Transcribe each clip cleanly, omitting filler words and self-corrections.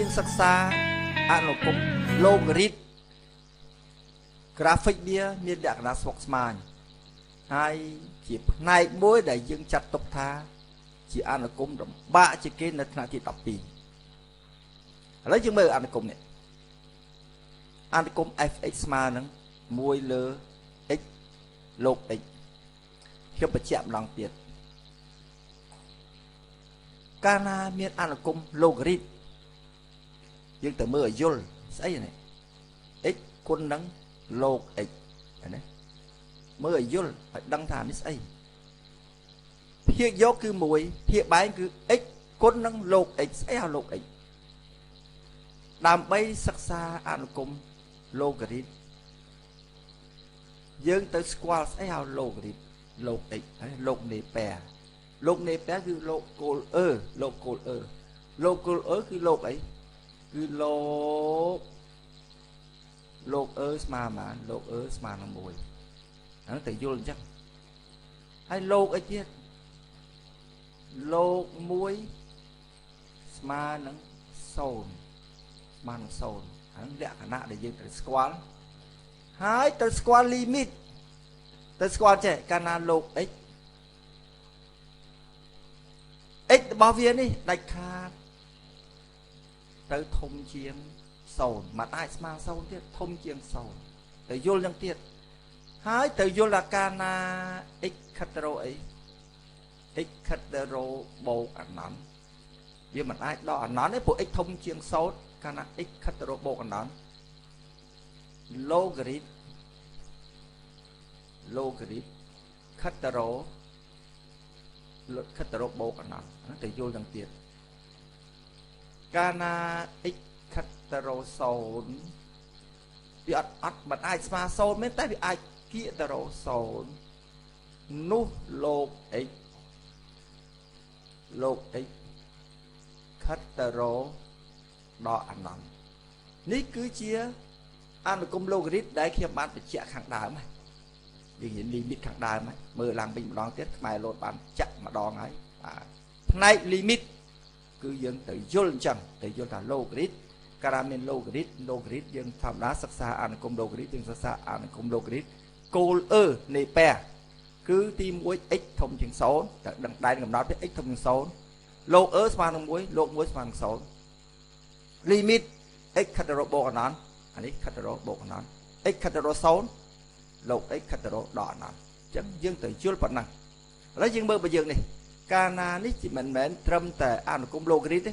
យើងសិក្សាអនុគម logarit graphic វាមានលក្ខណៈស្មុគស្មាញហើយជាផ្នែកមួយដែលយើងចាត់ទុកថាជាអនុគមលំបាកជាងគេនៅថ្នាក់ទី12ឥឡូវយើងមើលអនុគមនេះអនុគម fx ស្មើនឹង1លើ x លូក x ខ្ញុំបញ្ជាក់ម្ដងទៀតកាលណាមានអនុគម logarit យើងទៅមើលឲ្យយល់ស្អីនេះ x គុណនឹង log x ណាមើលឲ្យយល់ឲ្យដឹងថានេះស្អីភាគយកគឺ1ភាគបែងគឺ x គុណនឹង log x ស្អីហៅ log x ដើម្បីសិក្សាអនុគម logarit យើងទៅស្គាល់ស្អីហៅ logarit log x ហើយ log នៃពែ log នៃពែគឺ log គោល e log គោល e log គោល e គឺ log អីគឺ log log e ស្មើប៉ុន្មាន log e ស្មើនឹង1ហ្នឹងតែយល់អញ្ចឹងហើយ log អីទៀត log 1ស្មើនឹង0ស្មើនឹង0ហ្នឹងលក្ខណៈដែលយើងត្រូវស្គាល់ហើយត្រូវស្គាល់ limit ត្រូវស្គាល់ចេះកាលណា log x x របស់វានេះដាច់ខាតទៅធំជាង0មិនអាចស្មើ0ទៀតធំជាង0ទៅយល់យ៉ាងទៀតហើយទៅយល់ថាកាលណា x ខិតទៅរកអី x ខិតទៅរកបូកអនន្តវាមិនអាចដល់អនន្តទេព្រោះ x ធំជាង0កាលណា x ខិតទៅរកបូកអនន្ត logarit logarit ខិតទៅរកខិតទៅរកបូកអនន្តហ្នឹងទៅយល់យ៉ាងទៀតកាលណា x ខិតទៅរក0វាអត់មិនអាចស្មើ0មែនតែវាអាចគៀកទៅរក0នោះ log x log x ខិតទៅរកដល់អនន្តនេះគឺជាអនុគម logarit ដែលខ្ញុំបានបញ្ជាក់ខាងដើមយើងនិយាយ limit ខាងដើមមើលឡើងវិញម្ដងទៀតខ្មែរលោតបានចាក់ម្ដងហើយបាទផ្នែក limit គឺយើងទៅយល់អញ្ចឹងទៅយល់ថា logarit កាលណាមាន logarit logarit យើងធម្មតាសិក្សាអនុគម logarit យើងសិក្សាអនុគម logarit គោល e នៃពែគឺទី1 x ធំជាង0តែដឹងដែនកំណត់វា x ធំជាង0 log e ស្មើនឹង1 log 1ស្មើនឹង0 limit x ខិតទៅរកបូកអនន្តអានេះខិតទៅរកបូកអនន្ត x ខិតទៅរក0 log x ខិតទៅរកដកអនន្តអញ្ចឹងយើងទៅយល់ប៉ុណ្ណឹងឥឡូវយើងមើលបើយើងនេះកាលណានេះជាមិនមែនត្រឹមតែអនុគម logarit ទេ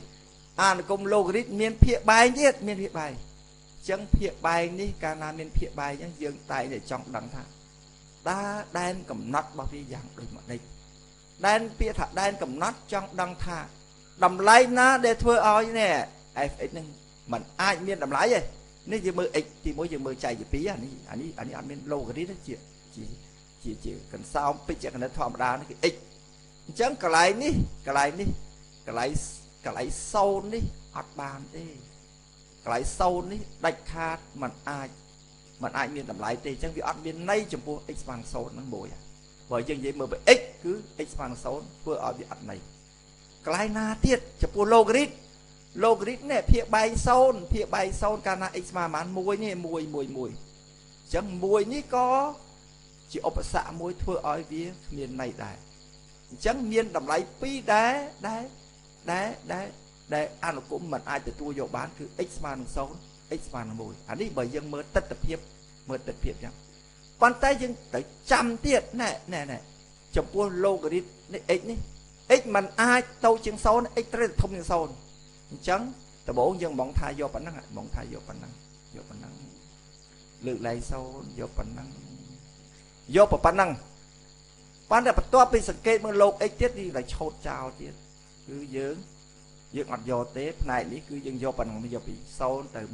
អនុគម logarit មានភាគបែងទៀតមានភាគបែងអញ្ចឹងភាគបែងនេះកាលណាមានភាគបែងអញ្ចឹងយើងតែងតែចង់ដឹងថាតើដែនកំណត់របស់វាយ៉ាងដូចម្ដេចដែនពាក្យថាដែនកំណត់ចង់ដឹងថាតម្លៃណាដែលធ្វើឲ្យនេះ fx នឹងมันអាចមានតម្លៃទេនេះយើងមើល x ទី1យើងមើលចែកជា2អានេះអានេះអានេះអត់មាន logarit ទេជាជាជាជាកន្សោមពេជ្ជគណិតធម្មតានេះគឺ x អញ្ចឹងកន្លែងនេះកន្លែងនេះកន្លែងកន្លែង0នេះអត់បានទេកន្លែង0នេះដាច់ខាតมันអាចមានតម្លៃទេអញ្ចឹងវាអត់មានន័យចំពោះ x ស្មើនឹង0ហ្នឹងមួយបើយើងនិយាយមើលទៅ x គឺ x ស្មើនឹង0ធ្វើឲ្យវាអត់ន័យកន្លែងណាទៀតចំពោះ logarit logarit នេះភាគបែង0ភាគបែង0កាលណា x ស្មើប្រហែល1នេះ1 1 1អញ្ចឹង1នេះក៏ជាឧបសគ្គមួយធ្វើឲ្យវាគ្មានន័យដែរអញ្ចឹងមានតម្លៃ2ដែរដែលដែលដែលដែលអនុគមមិនអាចទទួលយកបានគឺ x ស្មើនឹង0 x ស្មើនឹង1អានេះបើយើងមើលទិដ្ឋភាពមើលទិដ្ឋភាពអញ្ចឹងប៉ុន្តែយើងត្រូវចាំទៀតណែណែណែចំពោះ logarit នេះ x នេះ x មិនអាចតូចជាង0 x ត្រូវតែធំជាង0អញ្ចឹងដំបូងយើងហ្មងថាយកប៉ុណ្ណឹងហ្មងថាយកប៉ុណ្ណឹងយកប៉ុណ្ណឹងលើកឡើង0យកប៉ុណ្ណឹងយកប៉ុណ្ណឹងប៉ុន្តែបន្ទាប់ពីសង្កេតមើល log x ទៀតនេះតែឆូតចោលទៀតគឺយើងអត់យកទេផ្នែកនេះគឺយើងយកប៉ុណ្ណឹងយកពី0ទៅ1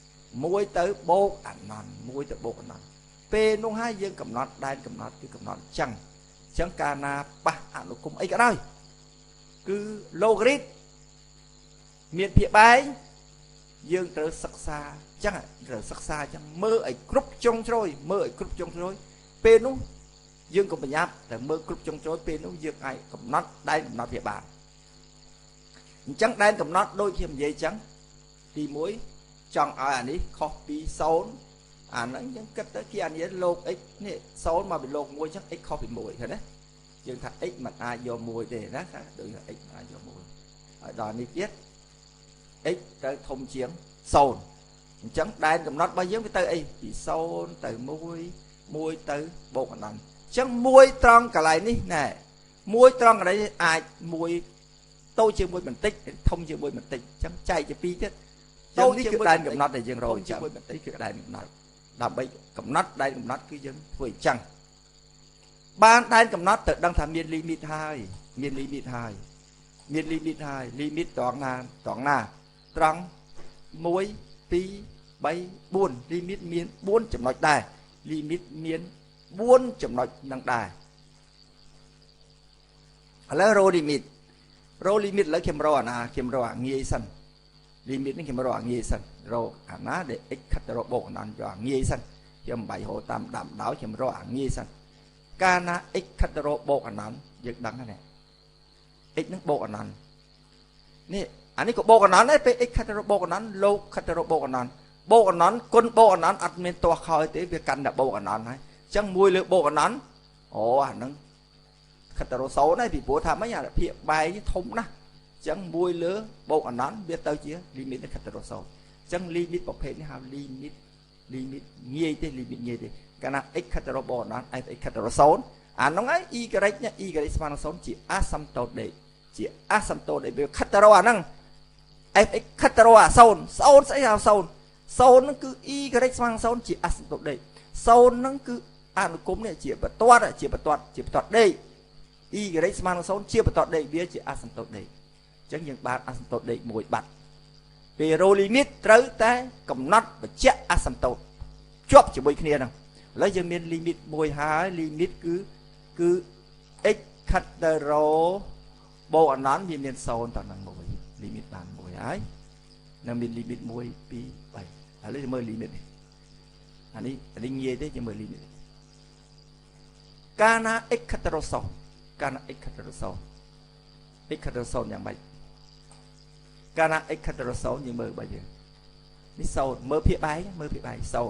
1ទៅបូកអនន្ត1ទៅបូកអនន្តពេលនោះហើយយើងកំណត់ដែនកំណត់គឺកំណត់អញ្ចឹងអញ្ចឹងកាលណាប៉ះអនុគមអីក៏ដោយគឺ logarit មានភាគបែងយើងត្រូវសិក្សាអញ្ចឹងត្រូវសិក្សាអញ្ចឹងមើលឲ្យគ្រប់ជ្រុងជ្រោយមើលឲ្យគ្រប់ជ្រុងជ្រោយពេលនោះយើងក៏ប្រញាប់តែមើលគ្រប់ជ្រុងជ្រោយពេលនោះយើងអាចកំណត់ដែនកំណត់វាបានអញ្ចឹងដែនកំណត់ដូចខ្ញុំនិយាយអញ្ចឹង ទី1ចង់ឲ្យអានេះខុសពី0អាហ្នឹងយើងគិតទៅគេអានេះលោក x នេះ0មកពីលោក1អញ្ចឹង x ខុសពី1ឃើញទេយើងថា x មិនអាចយក1ទេណាដូចថា x មិនអាចយក1ហើយដល់នេះទៀត x ទៅធំជាង0អញ្ចឹងដែនកំណត់របស់យើងវាទៅអីពី0ទៅ1 1ទៅបូកអនន្តអញ្ចឹង1ត្រង់កន្លែងនេះណែ1ត្រង់កន្លែងនេះអាច1តូចជាមួយបន្តិចធំជាមួយបន្តិចអញ្ចឹងចែកជា2ទៀតតូចនេះគឺដែនកំណត់ដែលយើងរកអញ្ចឹងនេះគឺដែនកំណត់ដើម្បីកំណត់ដែនកំណត់គឺយើងធ្វើអញ្ចឹងបានដែនកំណត់ទៅដឹងថាមាន limit ហើយមាន limit ហើយមាន limit ហើយ limit ត្រង់ណាត្រង់ណាត្រង់1 2 3 4 limit មាន4ចំណុចដែរ limit មាន4ចំណុចនឹងដែរឥឡូវរក limit រក limit ឥឡូវខ្ញុំរកអាណាខ្ញុំរកអាងាយសិន limit នេះខ្ញុំរកអាងាយសិនរកអាណាដែល x ខិតទៅរកបូកអនន្តយកអាងាយសិនខ្ញុំមិនបាច់រកតាមដាំដោយខ្ញុំរកអាងាយសិនកាលណា x ខិតទៅរកបូកអនន្តយើងដឹងហើយនេះ x នឹងបូកអនន្តនេះអានេះក៏បូកអនន្តដែរពេល x ខិតទៅរកបូកអនន្តលោកខិតទៅរកបូកអនន្តបូកអនន្តគុណបូកអនន្តអត់មានទាស់ខោយទេវាកាន់តែបូកអនន្តហើយអញ្ចឹង1លើបូកអនន្តអូអាហ្នឹងខិតទៅរក0ហើយពីព្រោះថាម៉េចអាភាគបែកធំណាស់អញ្ចឹង1លើបូកអនន្តវាទៅជា limit ខិតទៅរក0អញ្ចឹង limit ប្រភេទនេះហៅ limit limit ងាយទេ limit ងាយទេកាលណា x ខិតទៅរកបូកអនន្ត f x ខិតទៅរក0អានោះឯង y នេះ y ស្មើនឹង0ជាអាសំតូតដេកជាអាសំតូតដេកវាខិតទៅរកអាហ្នឹង f x ខិតទៅរកអា0 0ស្អីហៅ0 0ហ្នឹងគឺ y ស្មើនឹង0ជាអាសំតូតដេក0ហ្នឹងគឺអនុគមនេះជាបន្ទាត់ជាបន្ទាត់ជាបន្ទាត់ដេក y ស្មើនឹង0ជាបន្ទាត់ដេកវាជាអាសំតូតដេកអញ្ចឹងយើងបានអាសំតូតដេកមួយបាត់ពេលរក limit ត្រូវតែកំណត់បញ្ជាក់អាសំតូតជាប់ជាមួយគ្នាហ្នឹងឥឡូវយើងមាន limit មួយហើយ limit គឺ x ខិតទៅរកបូកអនន្តវាមាន0តនឹង1 limit បាន1ហើយនៅមាន limit 1 2 3ឥឡូវយើងមើល limit នេះអានេះងាយទេយើងមើល limit កាលណា x ខិតទៅរក0កាលណា x ខិតទៅរក0 x ខិតទៅ0យ៉ាងម៉េចកាលណា x ខិតទៅរក0យើងមើលបើយើងនេះ0មើលភាគបែកមើលភាគបែក0 0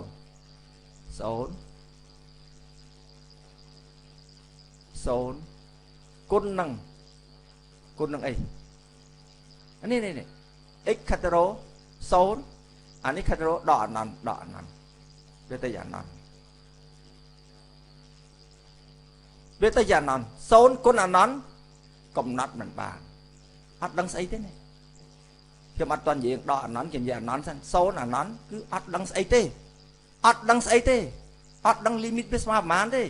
0គុណនឹងអីអានេះនេះ x ខិតទៅរក0អានេះខិតទៅរកដកអនន្តដកអនន្តវាទៅយ៉ាងអនន្តវាទៅយ៉ាងអនន្ត0គុណអនន្តកំណត់មិនបានអត់ដឹងស្អីទេនេះខ្ញុំអត់ទាន់និយាយដកអនន្តខ្ញុំនិយាយអនន្តសិន0អនន្តគឺអត់ដឹងស្អីទេអត់ដឹងស្អីទេអត់ដឹង limit វាស្មើប្រហែលទេ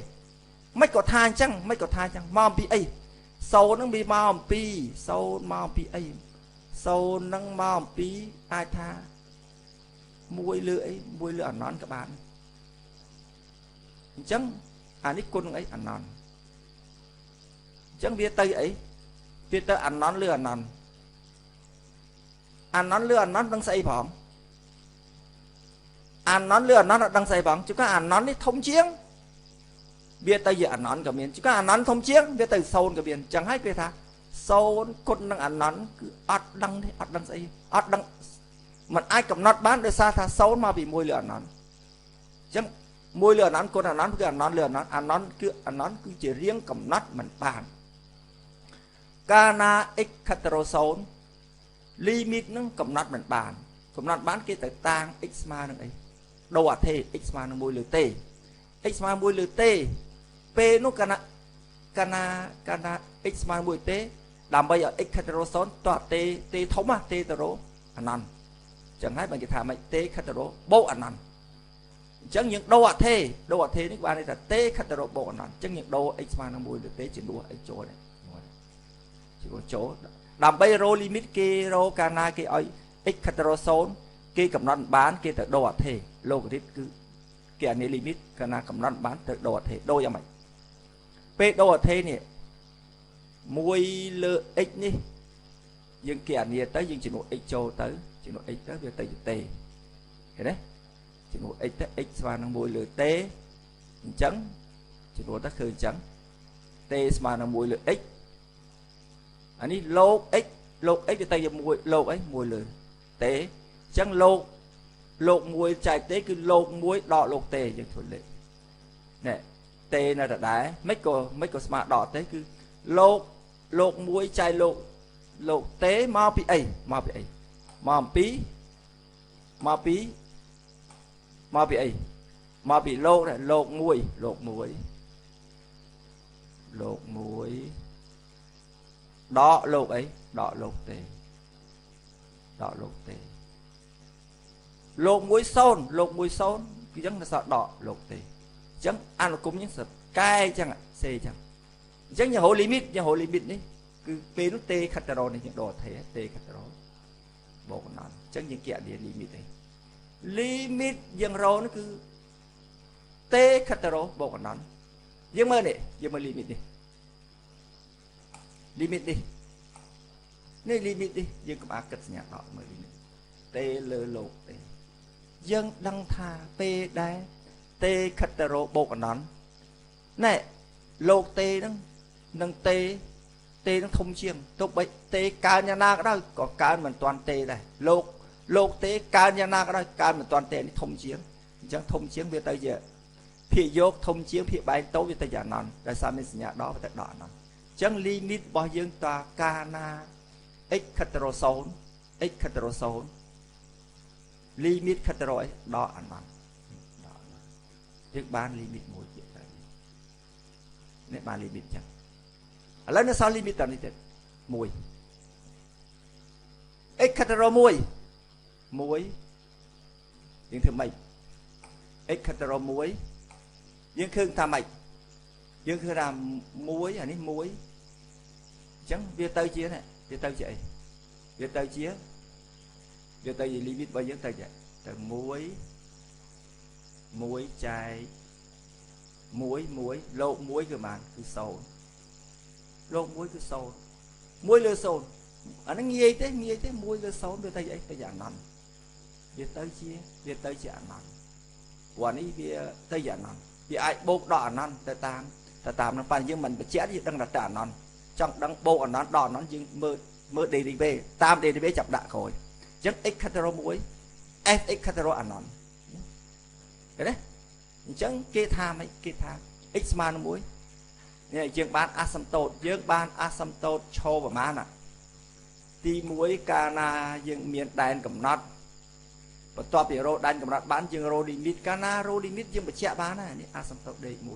មិនក៏ថាអញ្ចឹងមិនក៏ថាអញ្ចឹងមកអំពីអី0ហ្នឹងវាមកអំពី0មកអំពីអី0ហ្នឹងមកអំពីអាចថា1លើអី1លើអនន្តក៏បានអញ្ចឹងអានេះគុណនឹងអីអនន្តអញ្ចឹងវាទៅអីវាទៅអនន្តលើអនន្តអនន្តលើអនន្តដឹងស្អីផងអនន្តលើអនន្តអត់ដឹងស្អីផងជួនកាលអនន្តនេះធំជាងវាទៅជាអនន្តក៏មានជួនកាលអនន្តធំជាងវាទៅ0ក៏មានអញ្ចឹងហើយគេថា0គុណនឹងអនន្តគឺអត់ដឹងទេអត់ដឹងស្អីអត់ដឹងมันអាចកំណត់បានដោយសារថា0មកពី1លើអនន្តអញ្ចឹង1លើអនន្តគុណអនន្តគឺអនន្តលើអនន្តអនន្តគឺអនន្តគឺជារៀងកំណត់មិនបានកាលណា x ខិតទៅរក0 limit នឹងកំណត់មិនបានកំណត់បានគេទៅតាំង x ស្មើនឹងអីដូរអថេ x ស្មើនឹង1លើទេ x ស្មើ1លើទេពេលនោះកាលណា x ស្មើ1ទេដើម្បីឲ្យ x ខិតទៅរក0តោះទេទេធំទេទៅរកអនន្តអញ្ចឹងហើយបើគេថាម៉េចទេខិតទៅរកបូកអនន្តអញ្ចឹងយើងដូរអថេដូរអថេនេះបានន័យថាទេខិតទៅរកបូកអនន្តអញ្ចឹងយើងដូរ x ស្មើនឹង1លើទេជំនួស x ចូលនេះជំនួសចូលដើម្បីរក limit គេរកកាលណាគេឲ្យ x ខិតទៅរក0គេកំណត់បានគេទៅដូរអថេឡូការីតគឺគេអានេះ limit កាលណាកំណត់បានទៅដូរអថេដូរយ៉ាងម៉េចពេលដូរអថេនេះ1លើ x នេះយើងគេអានេះទៅយើងជំនួស x ចូលទៅជំនួស x ទៅវាទៅជាទេឃើញទេជំនួស x ទៅ x ស្មើនឹង1លើទេអញ្ចឹងជំនួសទៅគឺអញ្ចឹងទេស្មើនឹង1លើ x អានេះលោក x លោក x វាទៅជាមួយលោកអី1លើទេ ញ្ចឹងលោកលោក1ចែកទេគឺលោក1ដកលោកទេយើងធ្វើលេខនេះទេនៅដដែលមិនក៏ស្មើដកទេគឺលោកលោក1ចែកលោកលោកទេមកពីអីមកពីអីមកពីមកពីមកពីអីមកពីលោកលោក1លោក1លោក1ដកលោកអីដកលោកទេដកលោកទេលោក1 0លោក1 0គឺអញ្ចឹងនៅសល់ដកលោកទេអញ្ចឹងអនុគមយើងសកែអញ្ចឹងសេអញ្ចឹងអញ្ចឹងយើងរក limit យើងរក limit នេះគឺពេលនោះទេខិតរនេះយើងដកទេទេខិតរបូកណនអញ្ចឹងយើងគណនា limit អី limit យើងរកនោះគឺទេខិតរបូកណនយើងមើលនេះយើងមើល limit នេះ limit នេះនេះ limit នេះយើងកុំអាគិតសញ្ញាដកមើល limit ទេលើលោកទេយើងដឹងថាពេលដែលទេខិតរបូកអនន្តណែលោកទេហ្នឹងនឹងទេទេនឹងធំជាងទោះបីទេកើនយ៉ាងណាក៏ដោយក៏កើនមិនទាន់ទេដែរលោកលោកទេកើនយ៉ាងណាក៏ដោយកើនមិនទាន់ទេនេះធំជាងអញ្ចឹងធំជាងវាទៅជាភាគយកធំជាងភាគបែងតូចវាទៅជាអនន្តដោយសារមានសញ្ញាដកវាទៅដកអនន្តអញ្ចឹង limit របស់យើងតាកាលណា x ខិតរ0 x ខិតរ0 limit ខិតរអីដកអនន្តដកអនន្តយើងបាន limit មួយទៀតទៅនេះបាន limit ចឹងឥឡូវនៅសល់ limit តនេះទៀត1 x ខិតរ1 1យើងធ្វើម៉េច x ខិតរ1យើងឃើញថាម៉េចយើងឃើញថា1អានេះ1អញ្ចឹងវាទៅជានេះវាទៅជាអីវាទៅជាវាទៅជា limit របស់យើងទៅជាទៅ1 1ចែក1 1លោក1គឺបានគឺ0លោក1គឺ0 1លើ0អាហ្នឹងងាយទេងាយទេ1លើ0វាទៅជាអីទៅជាអនន្តវាទៅជាវាទៅជាអនន្តព្រោះអានេះវាទៅជាអនន្តវាអាចបូកដល់អនន្តទៅតាមទៅតាមនឹងប៉ះយើងមិនបញ្ជាក់យើងដឹងថាទៅអនន្តចង់ដឹងបូកអនន្តដល់អនន្តយើងមើលមើល derivative តាម derivative ចាប់ដាក់ក្រោយអញ្ចឹង x ខិតរ1 f x ខិតរអនន្តឃើញទេអញ្ចឹងគេថាម៉េចគេថា x ស្មើនឹង1នេះយើងបានអាសំតូតយើងបានអាសំតូតឈរប្រមាណទី1កាលណាយើងមានដែនកំណត់បន្ទាប់ពីរកដែនកំណត់បានយើងរក limit កាលណារក limit យើងបញ្ជាក់បានណានេះអាសំតូតដេក1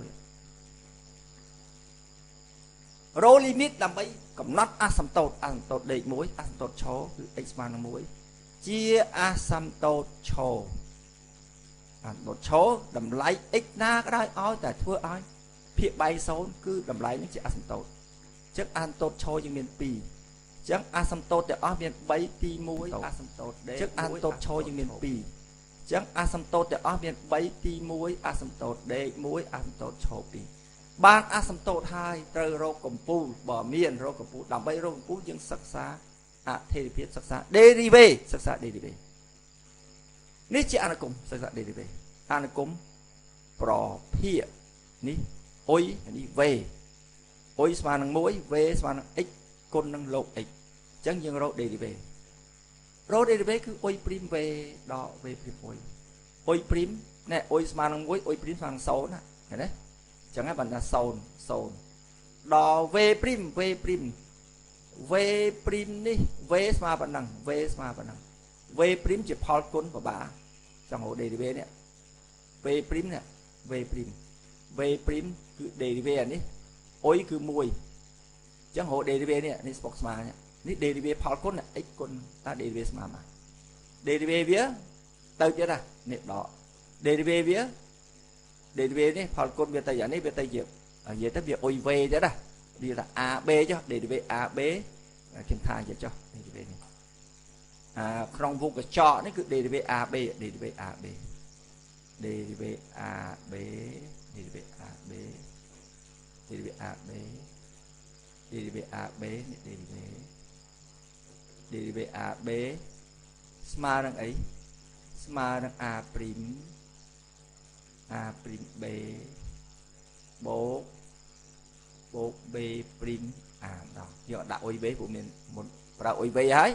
រក limit ដើម្បីកំណត់អាសំតូតអាសំតូតដេក1អាសំតូតឈរគឺ x ស្មើនឹង1ជាអាសំតូតឈរអាសំតូតឈរតម្លៃ x ណាក៏ដោយឲ្យតែធ្វើឲ្យភាគបែង0គឺតម្លៃនេះជាអាសំតូតអញ្ចឹងអាសំតូតឈរយើងមាន2អញ្ចឹងអាសំតូតទាំងអស់មាន3ទី1អាសំតូតដេកអញ្ចឹងអាសំតូតឈរយើងមាន2អញ្ចឹងអាសំតូតទាំងអស់មាន3ទី1អាសំតូតដេក1អាសំតូតឈរ2បានអាសំតូតហើយត្រូវរកកម្ពូលបើមានរកកម្ពូលដើម្បីរកកម្ពូលយើងសិក្សាអធិភាពសិក្សា derivative សិក្សា derivative នេះជាអនុគមសិក្សា derivative អនុគមប្រភាគនេះអុយនេះ v អុយស្មើនឹង1 v ស្មើនឹង x គុណនឹងលោក x អញ្ចឹងយើងរក derivative រក derivative គឺអុយព្រីម v ដក v ព្រីមអុយអុយព្រីមណែអុយស្មើនឹង1អុយព្រីមស្មើនឹង0ណាឃើញទេអញ្ចឹងហើយបានថា0 0ដល់ v ព្រីម v ព្រីម v ព្រីមនេះ v ស្មើប៉ុណ្ណឹង v ស្មើប៉ុណ្ណឹង v ព្រីមជាផលគុណបបាចង់រក derivative នេះ v ព្រីមនេះ v ព្រីម v ព្រីមគឺ derivative អានេះអុយគឺ1អញ្ចឹងរក derivative នេះនេះស្បុកស្មើនេះ derivative ផលគុណ x គុណតើ derivative ស្មើមក derivative វាទៅទៀតណានេះដក derivative វា derivative នេះផលគុណវាទៅយ៉ាងនេះវាទៅជានិយាយទៅវាអុយ v ទៀតណាវាថា ab ចុះ derivative ab ខ្ញុំថានិយាយចុះ derivative នេះអាក្នុងវងកញ្ចក់នេះគឺ derivative ab derivative ab derivative ab derivative ab derivative ab derivative ab នេះ derivative derivative ab ស្មើនឹងអីស្មើនឹង a' a' b បូកបូក b' a ដល់យកដាក់អុយ v ព្រោះមានមុនប្រើអុយ v ហើយ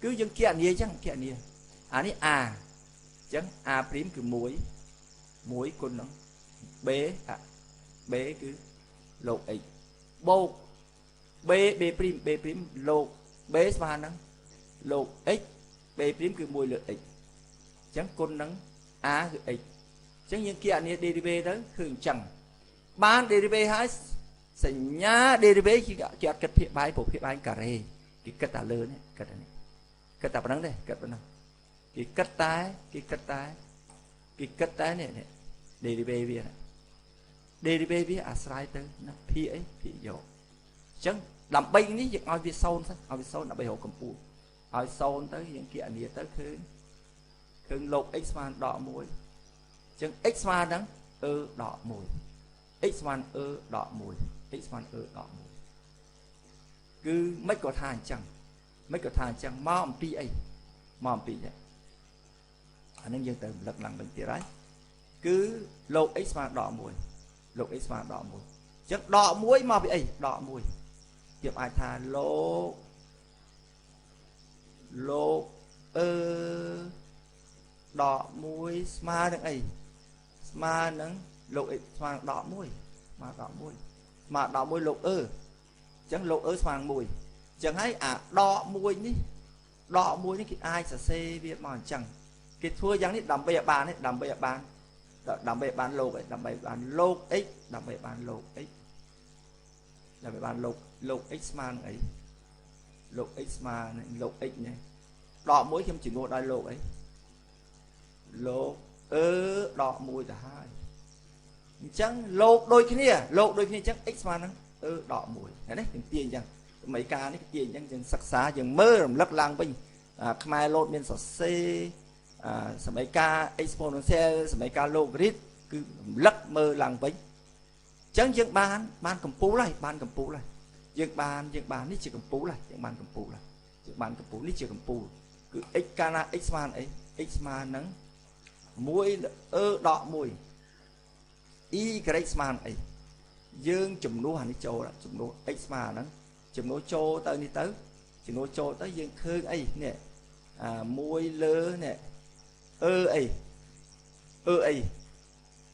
គឺយើងគណនាអញ្ចឹងគណនា អានេះ a អញ្ចឹង a' គឺ1 1គុណនឹង b b គឺ log x បូក b b' b' log b ស្មើនឹង log x b' គឺ1លើ x អញ្ចឹងគុណនឹង a គឺ x អញ្ចឹងយើងគណនា derivative ទៅគឺអញ្ចឹងបាន derivative ហើយសញ្ញា derivative គេអត់គិតភាគបែងព្រោះភាគបែងការ៉េគេគិតតែលើនេះគិតតែនេះគិតតែប៉ុណ្្នឹងទេគិតប៉ុណ្្នឹងគេគិតតែគេគិតតែគេគិតតែនេះ derivative វា derivative វាអាស្រ័យទៅណាភាគអីភាគយកអញ្ចឹងដើម្បីនេះយើងឲ្យវា0សិនឲ្យវា0ដើម្បីរកកម្ពស់ឲ្យ0ទៅយើងគណនាទៅឃើញឃើញ log x ស្មើនឹងដក1អញ្ចឹង x ស្មើនឹង e ដក1 x ស្មើនឹង e ដក1 x ស្មើនឹង e ដក1គឺមិនក៏ថាអញ្ចឹងមិនក៏ថាអញ្ចឹងមកអំពីអីមកអំពីនេះអានឹងយើងទៅរំលឹកឡើងវិញទៀតហើយគឺ log x ស្មើដក1 log x ស្មើដក1អញ្ចឹងដក1មកពីអីដក1យើងអាចថា log log អឺដក1ស្មើនឹងអីស្មើនឹង log x ស្មើនឹងដក1ស្មើដក1ស្មើដក1 log អឺអញ្ចឹង log អឺស្មើនឹង1អញ្ចឹងហើយអាដក1នេះដក1នេះគេអាចសរសេរវាមកអញ្ចឹងគេធ្វើយ៉ាងនេះដើម្បីឲ្យបាននេះដើម្បីឲ្យបានដើម្បីបាន log អីដើម្បីបាន log x ដើម្បីបាន log x ដើម្បីបាន log log x ស្មើនឹងអី log x ស្មើនឹង log x នេះដក1ខ្ញុំជំនួសដោយ log អី log អឺដក1ទៅហើយអញ្ចឹង log ដូចគ្នា log ដូចគ្នាអញ្ចឹង x ស្មើនឹងអឺដក1ឃើញទេខ្ញុំទាញអញ្ចឹងសម័យកាលនេះគេទាញអញ្ចឹងយើងសិក្សាយើងមើលរំលឹកឡើងវិញខ្មែរលោតមានសរសេរសម័យកាល exponential សម័យកាល logarithm គឺរំលឹកមើលឡើងវិញអញ្ចឹងយើងបានបានកម្ពូលហើយបានកម្ពូលហើយយើងបានយើងបាននេះជាកម្ពូលហើយយើងបានកម្ពូលហើយយើងបានកម្ពូលនេះជាកម្ពូលគឺ x កាលណា x ស្មើនឹងអី x ស្មើនឹង1អឺដក1 y ស្មើនឹងអីយើងចំនួនអានេះចូលចំនួន x ស្មើហ្នឹងចំនួនចូលទៅនេះទៅចំនួនចូលទៅយើងឃើញអីនេះអា1លើនេះអឺអីអឺអី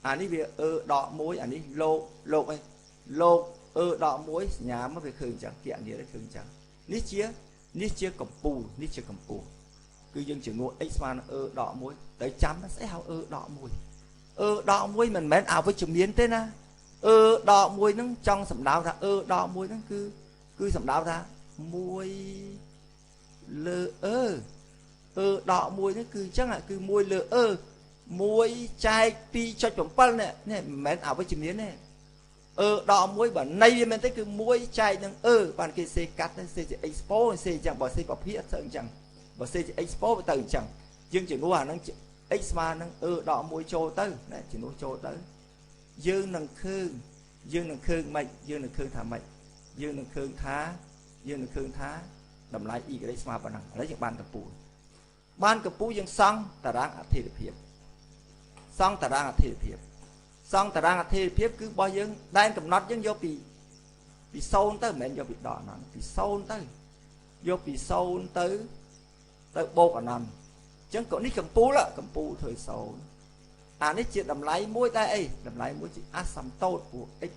អានេះវាអឺដក1អានេះលោកលោកអីលោកអឺដក1សញ្ញាមកវាឃើញអញ្ចឹងគណនាទៅឃើញអញ្ចឹងនេះជានេះជាកម្ពូលនេះជាកម្ពូលគឺយើងជំនួស x ស្មើនឹងអឺដក1ទៅចាំស្អីហៅអឺដក1អឺដក1មិនមែនអវិជ្ជមានទេណាអឺដក1ហ្នឹងចង់សម្ដៅថាអឺដក1ហ្នឹងគឺគឺសម្ដៅថា1លើអឺអឺដក1នេះគឺអញ្ចឹងគឺ1លើអឺ1ចែក 2.7 នេះនេះមិនមែនអវិជ្ជមានទេអឺដក1បើន័យវាមែនទេគឺ1ចែកនឹងអឺបានគេសេកាត់សេជា expo សេអញ្ចឹងបើសេពភាអត់ទៅអញ្ចឹងបើសេជា expo វាទៅអញ្ចឹងយើងជំនួសអាហ្នឹង x ស្មើនឹងអឺដក1ចូលទៅណាជំនួសចូលទៅយើងនឹងឃើញយើងនឹងឃើញម៉េចយើងនឹងឃើញថាម៉េចយើងនឹងឃើញថាយើងនឹងឃើញថាតម្លៃ y ស្មើប៉ុណ្ណឹងឥឡូវយើងបានកម្ពូលបានកម្ពូលយើងសង់តារាងអធិភាពសង់តារាងអធិភាពសង់តារាងអធិភាពគឺរបស់យើងដែនកំណត់យើងយកពីពី0ទៅមិនមែនយកពីដកអនន្តពី0ទៅយកពី0ទៅទៅបូកអនន្តអញ្ចឹងក៏នេះកម្ពូលកម្ពូលធ្វើ0អានេះជាតម្លៃមួយតែអីតម្លៃមួយជាអសន្តោតព្រោះ x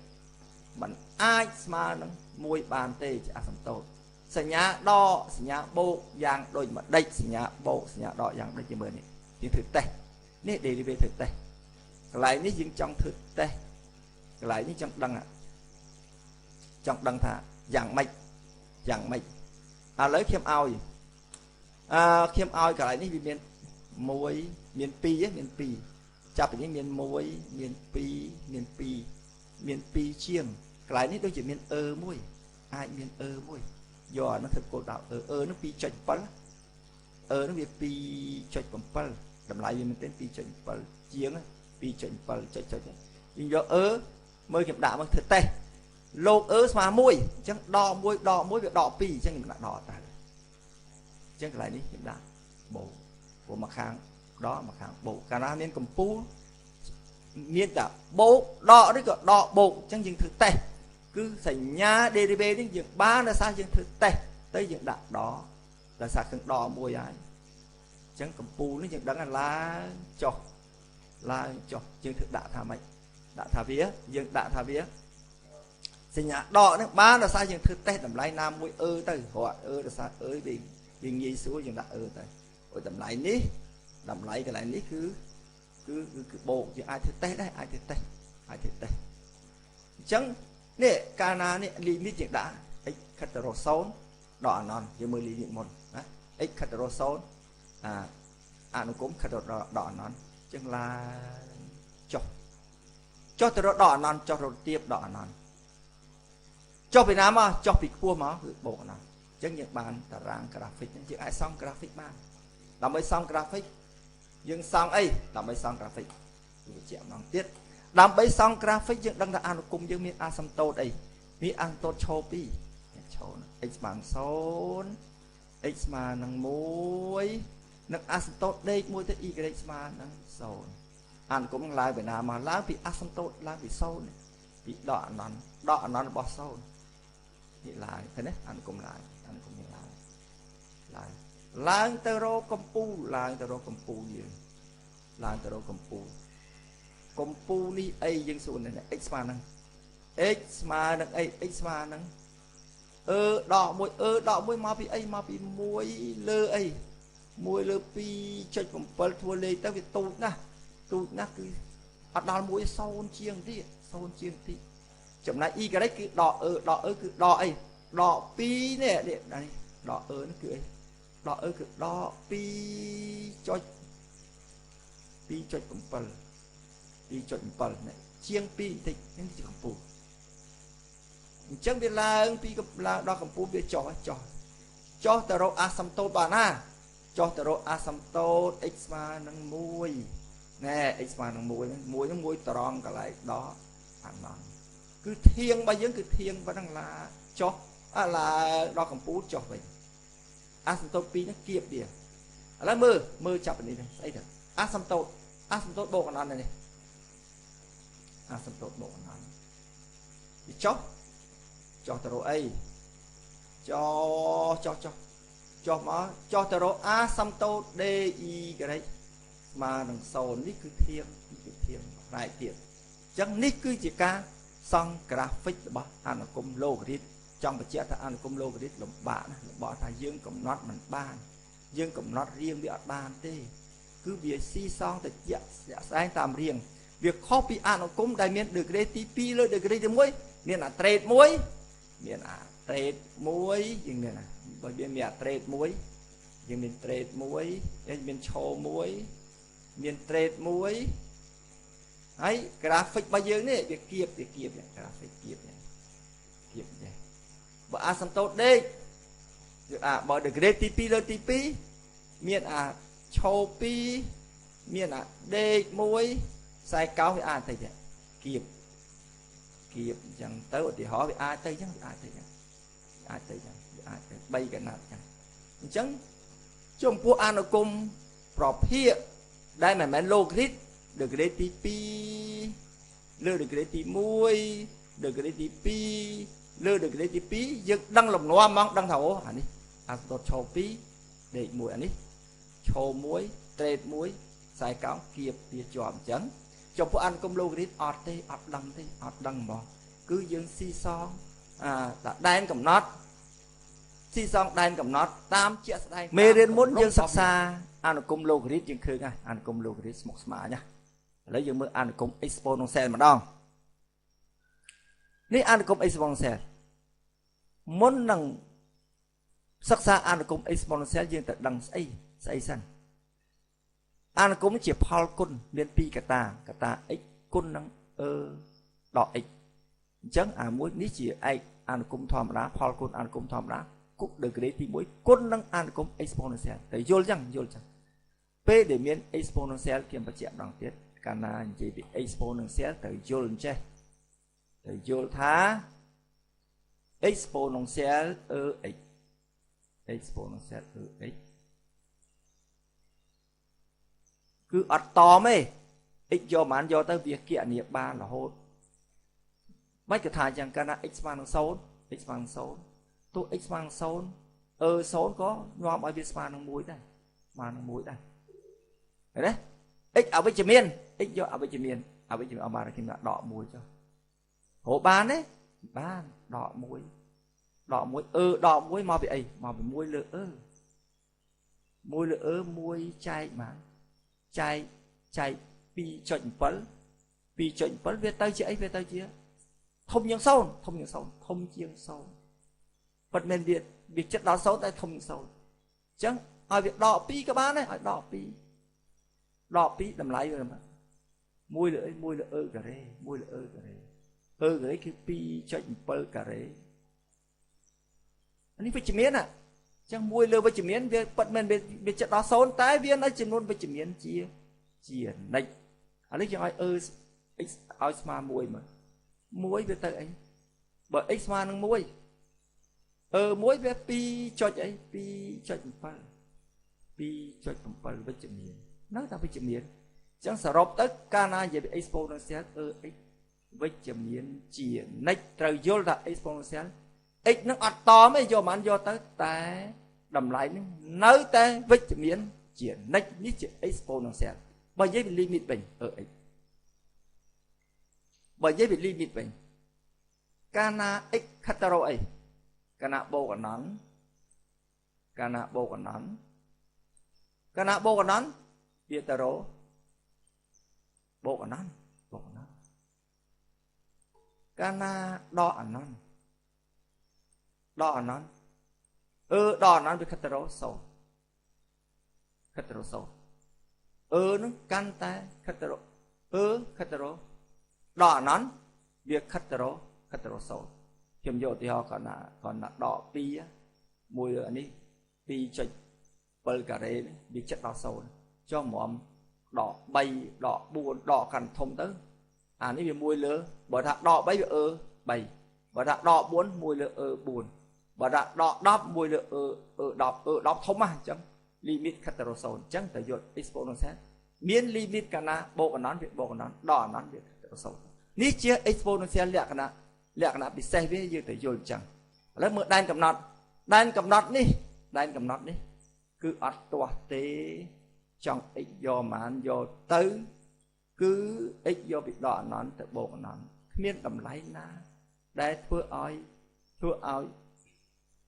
มันអាចស្មើនឹង1បានទេជាអសន្តោតសញ្ញាដកសញ្ញាបូកយ៉ាងដូចម្ដេចសញ្ញាបូកសញ្ញាដកយ៉ាងដូចជាមើលនេះយើងធ្វើតេស្តនេះ derivative ធ្វើតេស្តកន្លែងនេះយើងចង់ធ្វើតេស្តកន្លែងនេះចង់ដឹងចង់ដឹងថាយ៉ាងម៉េចយ៉ាងម៉េចឥឡូវខ្ញុំឲ្យអឺខ្ញុំឲ្យកន្លែងនេះវាមាន1មាន2មាន2ចាប់ពីនេះមាន1មាន2មាន2មាន2ជាងកន្លែងនេះដូចជាមានអឺមួយអាចមានអឺមួយយកអានោះធ្វើគោលដៅអឺអឺនោះ 2.7 អឺនោះវា 2.7 តម្លៃវាមែនទេ 2.7 ជាង 2.7 ចុចចុចយើងយកអឺមើលខ្ញុំដាក់មកធ្វើតេស្តលោកអឺស្មើ1អញ្ចឹងដក1ដក1វាដក2អញ្ចឹងខ្ញុំដាក់ដកទៅអញ្ចឹងកន្លែងនេះខ្ញុំដាក់បូកព្រោះមកខាងដកមកខាងបូកកាលណាមានកម្ពូលមានតែបូកដកឬក៏ដកបូកអញ្ចឹងយើងធ្វើតេស្តគឺសញ្ញា derivative នេះយើងបានដោយសារយើងធ្វើតេស្តទៅយើងដាក់ដកដោយសារគ្រឿងដកមួយហើយ ចឹងកម្ពូលនេះយើងដឹងថាឡើងចុះឡើងចុះយើងធ្វើដាក់ថាម៉េចដាក់ថាវាយើងដាក់ថាវាសញ្ញាដកនេះបានដោយសារយើងធ្វើតេស្តតម្លៃណាមួយអឺទៅរកអឺដោយសារអឺវាងាយស្រួលយើងដាក់អឺទៅអូតម្លៃនេះតម្លៃកន្លែងនេះគឺគឺគឺបូកយើងអាចធ្វើតេស្តដែរអាចធ្វើតេស្តអាចធ្វើតេស្តអញ្ចឹងនេះកាលណានេះលីមីតយើងដាក់ x ខិតទៅរក0ដល់អនន្តយើងមើលលីមីតមុនណា x ខិតទៅរក0អាអនុគមខិតទៅដល់អនន្តអញ្ចឹងឡើងចុះចុះទៅរកដល់អនន្តចុះរកទៀបដល់អនន្តចុះពីណាមកចុះពីខ្ពស់មកគឺបូកអនន្តអញ្ចឹងយើងបានតារាងក្រាហ្វិកហ្នឹងយើងអាចសង់ក្រាហ្វិកបានដើម្បីសង់ក្រាហ្វិកយើងសង់អីដើម្បីសង់ក្រាហ្វិកបញ្ជាក់ម្ដងទៀតដើម្បីសង់ក្រាហ្វិកយើងដឹងថាអនុគមយើងមានអាសម្តូតអីមានអាសម្តូតឈ2ឈ x ស្មើ0 x ស្មើនឹង1និងអាសម្តូតដេកមួយទៅ y ស្មើនឹង0អនុគមនឹងឡើងពីណាមកឡើងពីអាសម្តូតឡើងពី0ពីដកអនន្តដកអនន្តរបស់0នេះឡើងឃើញទេអនុគមឡើងអនុគមនេះឡើងឡើងឡើងទៅរកកម្ពូលឡើងទៅរកកម្ពូលយើងឡើងទៅរកកម្ពូលកម្ពូលនេះអីយើងសួរនេះ x ស្មើនឹង x ស្មើនឹងអី x ស្មើនឹងអឺដក1អឺដក1មកពីអីមកពី1លើអី1លើ2.7ធ្វើលេខទៅវាទូចណាស់ទូចណាស់គឺអត់ដល់1 0ជាងទៀត0ជាងតិចចំណែក y គឺដកអឺដកអឺគឺដកអីដក2នេះនេះដកអឺនេះគឺអីដកអឺគឺដក2.2.7 2.7នេះជាង2បន្តិចនេះជាកម្ពូលអញ្ចឹងវាឡើងពីឡើងដល់កម្ពូលវាចុះចុះចុះទៅរកអាសម្តូតបានណាចុះទៅរកអាសម្តូត x ស្មើនឹង1ណែ x ស្មើនឹង1ហ្នឹង1ហ្នឹង1ត្រង់កន្លែងដកអាណន្តគឺធៀងរបស់យើងគឺធៀងប៉ុណ្ណឹងឡាចុះអាឡើងដល់កម្ពូលចុះវិញអាសម្តូត2ហ្នឹងគៀបវាឥឡូវមើលមើលចាប់នេះស្អីទៅអាសម្តូតអាសម្តូតបូកអនន្តនេះអាសម្តូតបូកអនន្តវាចុះចុះទៅរកអីចុះចុះចុះចុះមកចុះទៅរកអាសម្តូត d y ស្មើនឹង0នេះគឺធៀបនេះគឺធៀបផ្នែកទៀតអញ្ចឹងនេះគឺជាការសង់ក្រាហ្វិករបស់អនុគមឡូការីតចង់បញ្ជាក់ថាអនុគមឡូការីតលំបាកណាស់លំបាកថាយើងកំណត់មិនបានយើងកំណត់រៀងវាអត់បានទេគឺវាស៊ីសងទៅជាក់ស្ដែងតាមរៀងវាខុសពីអនុគមដែលមានដឺក្រេទី2លើដឺក្រេទី1មានអាត្រេតមួយមានអាត្រេតមួយយើងមានណាបើវាមានអាត្រេតមួយយើងមានត្រេតមួយយើងមានឈរមួយមានត្រេតមួយហើយក្រាហ្វិករបស់យើងនេះវាគៀបវាគៀបក្រាហ្វិកគៀបនេះគៀបនេះបើអាសម្តូតដេកអាបើដឺក្រេទី2លើទី2មានអាឈរ2មានអាដេកមួយខ្សែកោសវាអាចទៅទៀតគៀបគៀបអញ្ចឹងទៅឧទាហរណ៍វាអាចទៅអញ្ចឹងវាអាចទៅអញ្ចឹងអាចទៅអញ្ចឹងវាអាចទៅ3កណាត់អញ្ចឹងអញ្ចឹងចំពោះអនុគមប្រភេទដែលមិនមែនឡូការីតដឺក្រេទី2លើដឺក្រេទី1ដឺក្រេទី2លើដឺក្រេទី2យើងដឹងលំនាំហ្មងដឹងថាអូអានេះអាសតឈ2ដេក1អានេះឈ1ត្រេត1ខ្សែកោងគៀបវាជាប់អញ្ចឹងចំពោះអនុគមឡូការីតអត់ទេអត់ដឹងទេអត់ដឹងហ្មងគឺយើងស៊ីសងអាដែនកំណត់ស៊ីសងដែនកំណត់តាមជាក់ស្ដែងមេរៀនមុនយើងសិក្សាអនុគមឡូការីតយើងឃើញហើយអនុគមឡូការីតស្មុគស្មាញណាឥឡូវយើងមើលអនុគម exponential ម្ដងនេះអនុគម exponential មុននឹងសិក្សាអនុគម exponential យើងត្រូវដឹងស្អីស្អីសិនអនុគមជាផលគុណមានពីរកត្តាកត្តា x គុណនឹង e ដក x អញ្ចឹងអាមួយនេះជាឯកអនុគមធម្មតាផលគុណអនុគមធម្មតាគុណដឺក្រេទី1គុណនឹងអនុគម exponential តែយល់ចឹងយល់ចឹងពេលដែលមាន exponential ខ្ញុំបញ្ជាក់ម្ដងទៀតកាលណានិយាយពី exponential ត្រូវយល់អញ្ចេះត្រូវយល់ថា exponential e x exponential e x គឺអត់តមទេ x យកបានយកទៅវាគណនាបានរហូតមិនក៏ថាយ៉ាងកាលណា x ស្មើនឹង0 x ស្មើនឹង0ទោះ x ស្មើនឹង0 e 0ក៏នាំឲ្យវាស្មើនឹង1ដែរ ស្មើនឹង1ដែរឃើញទេ x អវិជ្ជមាន x យកអវិជ្ជមានអវិជ្ជមានអត់បានខ្ញុំដក1ចុះរកបានទេបានដក1ដក1អឺដក1មកពីអីមកពី1លើអឺ1លើអឺ1ចែកបានចែកចែក 2.7 2.7 វាទៅជាអីវាទៅជាធំជាង0ធំជាង0ធំជាង0ពិតមែនវាវាចិត្តដល់0តែធំជាង0អញ្ចឹងឲ្យវាដក2ក៏បានដែរឲ្យដក2ដក2តម្លៃវា1លើអី1លើអឺការ៉េ1លើអឺការ៉េអឺការ៉េគឺ 2.7 ការ៉េនេះវិជ្ជមានណាអញ្ចឹង1លើវិជ្ជមានវាពិតមែនវាចិត្តដល់0តែវានៅចំនួនវិជ្ជមានជាជានិច្ចឥឡូវយើងឲ្យអឺ x ឲ្យស្មើ1មើល1វាទៅអីបើ x ស្មើនឹង1អឺ1វា2ចុចអី 2.7 2.7 វិជ្ជមាននៅតែវិជ្ជមានអញ្ចឹងសរុបទៅកាលណានិយាយពី exponential អឺ x វិជ្ជមានជានិច្ចត្រូវយល់ថា exponential x នឹងអត់តមទេយកមិនយកទៅតែតម្លៃនឹងនៅតែវិជ្ជមានជានិច្ចនេះជា exponential បើនិយាយពី limit វិញអឺ x បើនិយាយពី limit វិញកាលណា x ខិតទៅរកអីកាលណាបូកអនន្តកាលណាបូកអនន្តកាលណាបូកអនន្តវាទៅរកបូកអនន្តបូកអនន្តកាលណាដកអនន្តដកអនន្តអឺដកអនន្តវាខិតទៅរក0ខិតទៅរក0អឺនឹងកាន់តែខិតទៅរកអឺខិតទៅរកដកអនន្តវាខិតទៅរកខិតទៅរក0ខ្ញុំយកឧទាហរណ៍គាត់ណាគាត់ណាដក2មួយអានេះ 2.7 ការ៉េនេះវាចិត្តដល់0ចុះហ្មងដក3ដក4ដកកាន់ធំទៅអានេះវា1លើបើថាដក3វាអឺ3បើថាដក4 1លើអឺ4បើថាដក10 1លើអឺអឺ10អឺ10ធំណាស់អញ្ចឹង limit ខិតទៅរក0អញ្ចឹងតែយក exponential មាន limit កាលណាបូកអនន្តវាបូកអនន្តដកអនន្តវាខិតទៅរក0នេះជា exponential លក្ខណៈលក្ខណៈពិសេសវាយើងទៅយល់អញ្ចឹងឥឡូវមើលដែនកំណត់ដែនកំណត់នេះដែនកំណត់នេះគឺអត់ទាស់ទេចង់ x យកប៉ុន្មានយកទៅគឺ x យកពីដកអនន្តទៅបូកអនន្តគ្មានតម្លៃណាដែលធ្វើឲ្យ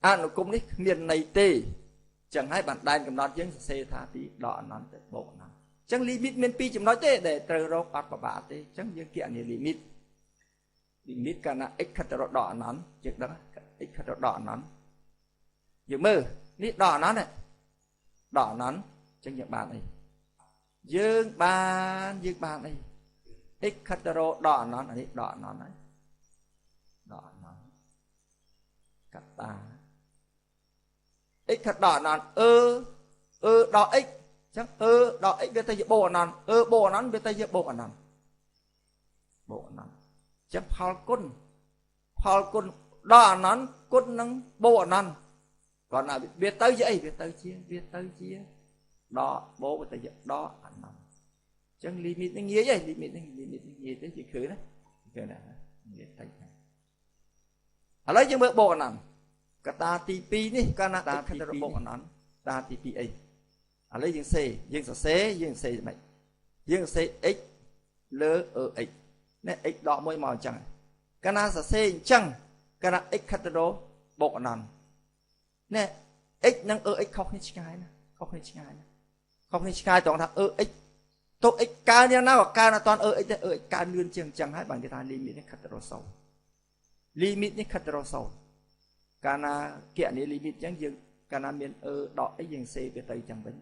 អនុគមនេះគ្មានន័យទេចឹងហើយបានដែនកំណត់យើងសរសេរថាពីដកអនន្តទៅបូកអនន្តអញ្ចឹង limit មាន2ចំណុចទេដែលត្រូវរកអត់ពិបាកទេអញ្ចឹងយើងគណនា limit limit កាលណា x ខិតទៅរកដកអនន្តយើងដឹង x ខិតទៅដកអនន្តយើងមើលនេះដកអនន្តដកអនន្តអញ្ចឹងយើងបានអីយើងបានអី x ខិតទៅរកដកអនន្តអានេះដកអនន្តហើយដកអនន្តកតា x ខិតដកអនន្តអឺអឺដក x អញ្ចឹងអឺដក x វាទៅជាបូកអនន្តអឺបូកអនន្តវាទៅជាបូកអនន្តបូកអនន្តអញ្ចឹងផលគុណផលគុណដកអនន្តគុណនឹងបូកអនន្តគាត់ណាវាទៅជាអីវាទៅជាដកបូកទៅជាដកអនន្តអញ្ចឹង limit នេះងាយហី limit នេះ limit នេះងាយទេយើងឃើញណាឃើញណាងាយតិចណាឥឡូវយើងមើលបូកអនន្តកតាទី2នេះកាលណាតាទី2បូកអនន្តតាទី2អីឥឡូវយើងសេយើងសរសេរយើងសេមិនយើងសរសេរ x លើ x នេះ x ដក1មកអញ្ចឹងកាលណាសរសេរអញ្ចឹងកាលណា x ខិតទៅបូកអនន្តនេះ x និង x ខុសគ្នាឆ្ងាយណាខុសគ្នាឆ្ងាយណាខុសគ្នាឆ្ងាយត្រង់ថា x ទោះ x កើនយ៉ាងណាក៏កើនអត់ទាន់ x ទេ x កើនលឿនជាងអញ្ចឹងហើយបានគេថា limit នេះខិតទៅរក0 limit នេះខិតទៅរក0កាលណាគណនា limit អញ្ចឹងយើងកាលណាមាន e ដក x យើងសេវាទៅអញ្ចឹងវិញ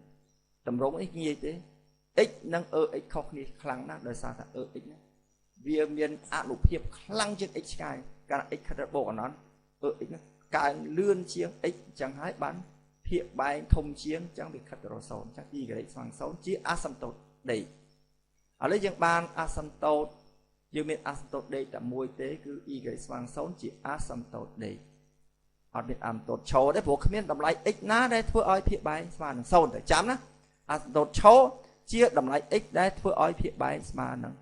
តម្រងនេះងាយទេ x និង x ខុសគ្នាខ្លាំងណាស់ដោយសារថា x នេះវាមានអនុភាពខ្លាំងជាង x ឆ្ងាយកាលណា x ខិតទៅបូកអនន្ត x នេះកើនលឿនជាង x អញ្ចឹងហើយបានភាគបែងធំជាងអញ្ចឹងវាខិតទៅរក0អញ្ចឹង y ស្មើ0ជាអាសឹមតូតដេកឥឡូវយើងបានអាសឹមតូតយើងមានអាសឹមតូតដេកតែមួយទេគឺ y ស្មើ0ជាអាសឹមតូតដេកអត់មានអាសឹមតូតឈរទេព្រោះគ្មានតម្លៃ x ណាដែលធ្វើឲ្យភាគបែងស្មើនឹង0តែចាំណាអាសឹមតូតឈរជាតម្លៃ x ដែលធ្វើឲ្យភាគបែងស្មើនឹង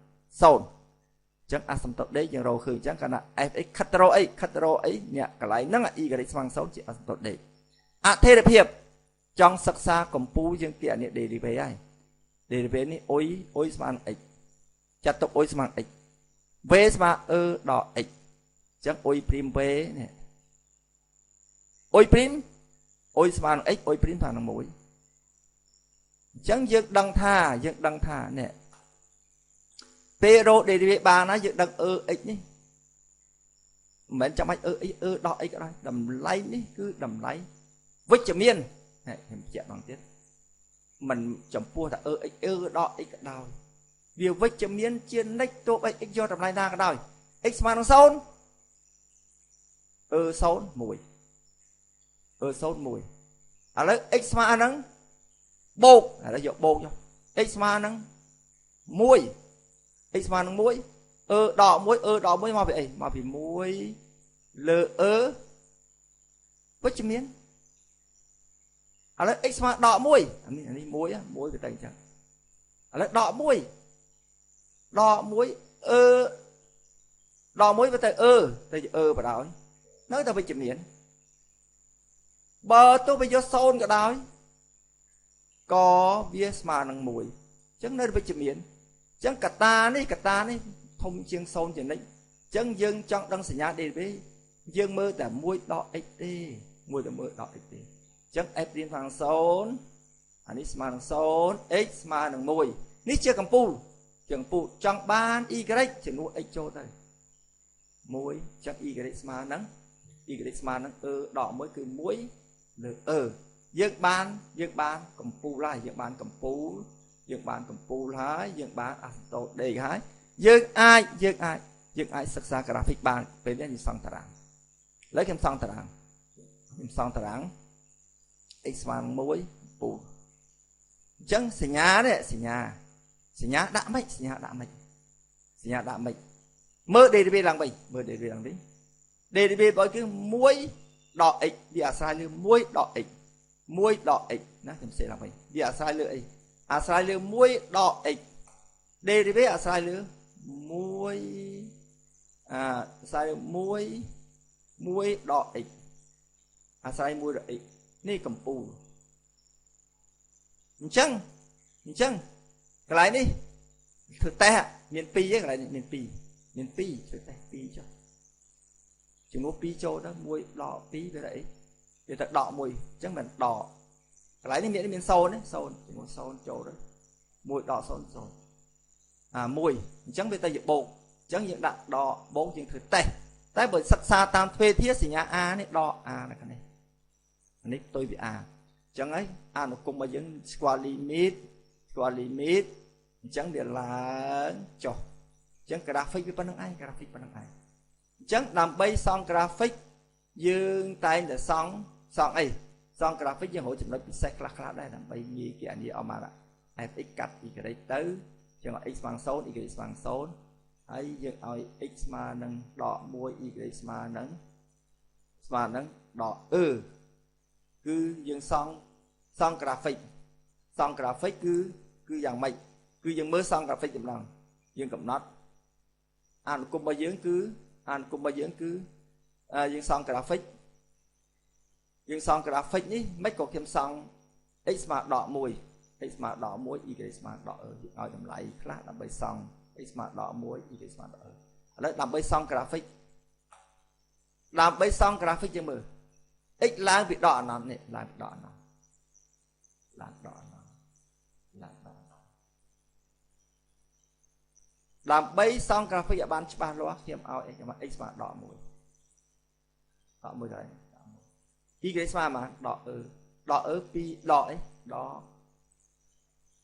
0ចឹងអាសឹមតូតដេកយើងរកឃើញអញ្ចឹងកាលណា fx ខិតទៅរកអីខិតទៅរកអីអ្នកកន្លែងហ្នឹង y ស្មើ0ជាអាសឹមតូតដេកអធិរភាព ចង់សិក្សាកម្ពូលយើងគណនា derivative ហើយ derivative នេះអ៊ុយអ៊ុយស្មើនឹង x ចាត់ទុកអ៊ុយស្មើនឹង x v ស្មើ e ដល់ x អញ្ចឹងអ៊ុយព្រីម v នេះអ៊ុយព្រីមអ៊ុយស្មើនឹង x អ៊ុយព្រីមស្មើនឹង1អញ្ចឹងយើងដឹងថានេះពេលរក derivative បានហើយយើងដឹង e x នេះមិនមែនចាំបាច់ e x e ដល់ x ក៏ដោយតម្លៃនេះគឺតម្លៃវិជ្ជមានខ្ញុំបញ្ជាក់ម្ដងទៀតមិនចំពោះថា e x e ដល់ x ក៏ដោយវាវិជ្ជមានជានិច្ចទោះបី x យកតម្លៃណាក៏ដោយ x ស្មើនឹង0 e 0 1 e 0 1ឥឡូវ x ស្មើនឹងបូកឥឡូវយកបូកចុះ x ស្មើនឹង1 x ស្មើនឹង1 e ដក1 e ដក1មកពីអីមកពី1លើ e វិជ្ជមានឥឡូវ x ស្មើដក1អានេះ1 1វាទៅអញ្ចឹងឥឡូវដក1ដក1 e ដក1វាទៅ e ទៅជា e បដ ாய் នៅតែវិជ្ជមានបើទោះបីយក0ក៏ដោយក៏វាស្មើនឹង1អញ្ចឹងនៅវិជ្ជមានអញ្ចឹងកតានេះធំជាង0ជានិច្ចអញ្ចឹងយើងចង់ដឹងសញ្ញា derivative យើងមើលតែ1ដក x ទេមួយតែមើលដក x ទេអញ្ចឹង f' ស្មើនឹង0អានេះស្មើនឹង0 x ស្មើនឹង1នេះជាកម្ពូលចង់បាន y ជំនួស x ចូលទៅ1អញ្ចឹង y ស្មើនឹង y ស្មើនឹង e ដក1គឺ1លើ e យើងបានកម្ពូលហើយយើងបានកម្ពូលហើយយើងបានអាសតូដេកហើយយើងអាចសិក្សាក្រាហ្វិកបានពេលនេះយើងសង់តារាងឥឡូវខ្ញុំសង់តារាង x ស្មើនឹង1ពូលអញ្ចឹងសញ្ញានេះសញ្ញាដាក់ម៉េចមើល derivative ឡើងវិញ derivative របស់គឺ1ដក x វាអាស្រ័យលើ1ដក x 1ដក x ណាខ្ញុំសេឡើងវិញវាអាស្រ័យលើអីអាស្រ័យលើ1ដក x derivative អាស្រ័យលើ1អាស្រ័យលើ1 1ដក x អាស្រ័យ1ដក x នេះកម្ពូលអញ្ចឹងកន្លែងនេះធ្វើតេស្តមាន2ទេកន្លែងនេះមាន2ធ្វើតេស្ត2ចុះជំនួស2ចូលទៅ1ដក2វាទៅអីវាទៅដក1អញ្ចឹងមិនដកកន្លែងនេះមាន0ទេ0ជំនួស0ចូលទៅ1ដក0 0អា1អញ្ចឹងវាទៅជាបូកអញ្ចឹងយើងដាក់ដកបូកយើងធ្វើតេស្តតែបើសិក្សាតាមទ្វេធាសញ្ញា a នេះដក a នៅខាងនេះនេះផ្ទុយពី a អញ្ចឹងហើយអនុគមរបស់យើងស្គាល់ limit អញ្ចឹងវាឡើងចុះអញ្ចឹងក្រាហ្វិកវាប៉ុណ្្នឹងឯងអញ្ចឹងដើម្បីសង់ក្រាហ្វិកយើងតែងតែសង់អីសង់ក្រាហ្វិកយើងរកចំណុចពិសេសខ្លះៗដែរដើម្បីងាយគណនាអស់មក fx កាត់ y ទៅចឹង x ស្មើ0 y ស្មើ0ហើយយើងឲ្យ x ស្មើនឹងដក1 y ស្មើនឹងដក e គឺយើងសង់ក្រាហ្វិកគឺយ៉ាងម៉េចគឺយើងមើលសង់ក្រាហ្វិកចម្លងយើងកំណត់អនុគមរបស់យើងគឺយើងសង់ក្រាហ្វិកនេះមិនក៏ខ្ញុំសង់ x ស្មើដក1 x ស្មើដក1 y ស្មើដក e យើងឲ្យតម្លៃខ្លះដើម្បីសង់ x ស្មើដក1 y ស្មើដក e ឥឡូវដើម្បីសង់ក្រាហ្វិកយើងមើល x ឡើងពីដកអនន្តនេះឡើងពីដកអនន្តដើម្បីសង់ក្រាហ្វិកឲ្យបានច្បាស់លាស់ខ្ញុំឲ្យ x ស្មើដក1ដក1ទៅ y ស្មើប៉ុន្មានដក e ដក e 2ដកអីដក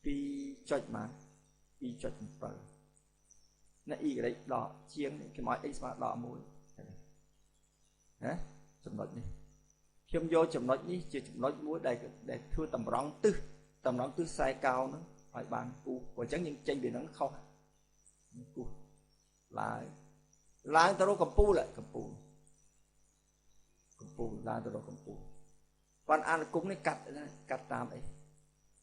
2ចុចប៉ុន្មាន2.7ណា y ដកជាងនេះខ្ញុំឲ្យ x ស្មើដក1ណាចំណុចនេះខ្ញុំយកចំណុចនេះជាចំណុចមួយដែលធ្វើតម្រង់ទិសខ្សែកោងហ្នឹងឲ្យបានគូសព្រោះអញ្ចឹងយើងចេញពីហ្នឹងខុសគូសឡើងទៅរកកំពូលឡើងទៅរកកំពូលប៉ុន្តែអនុគមនេះកាត់តាមអី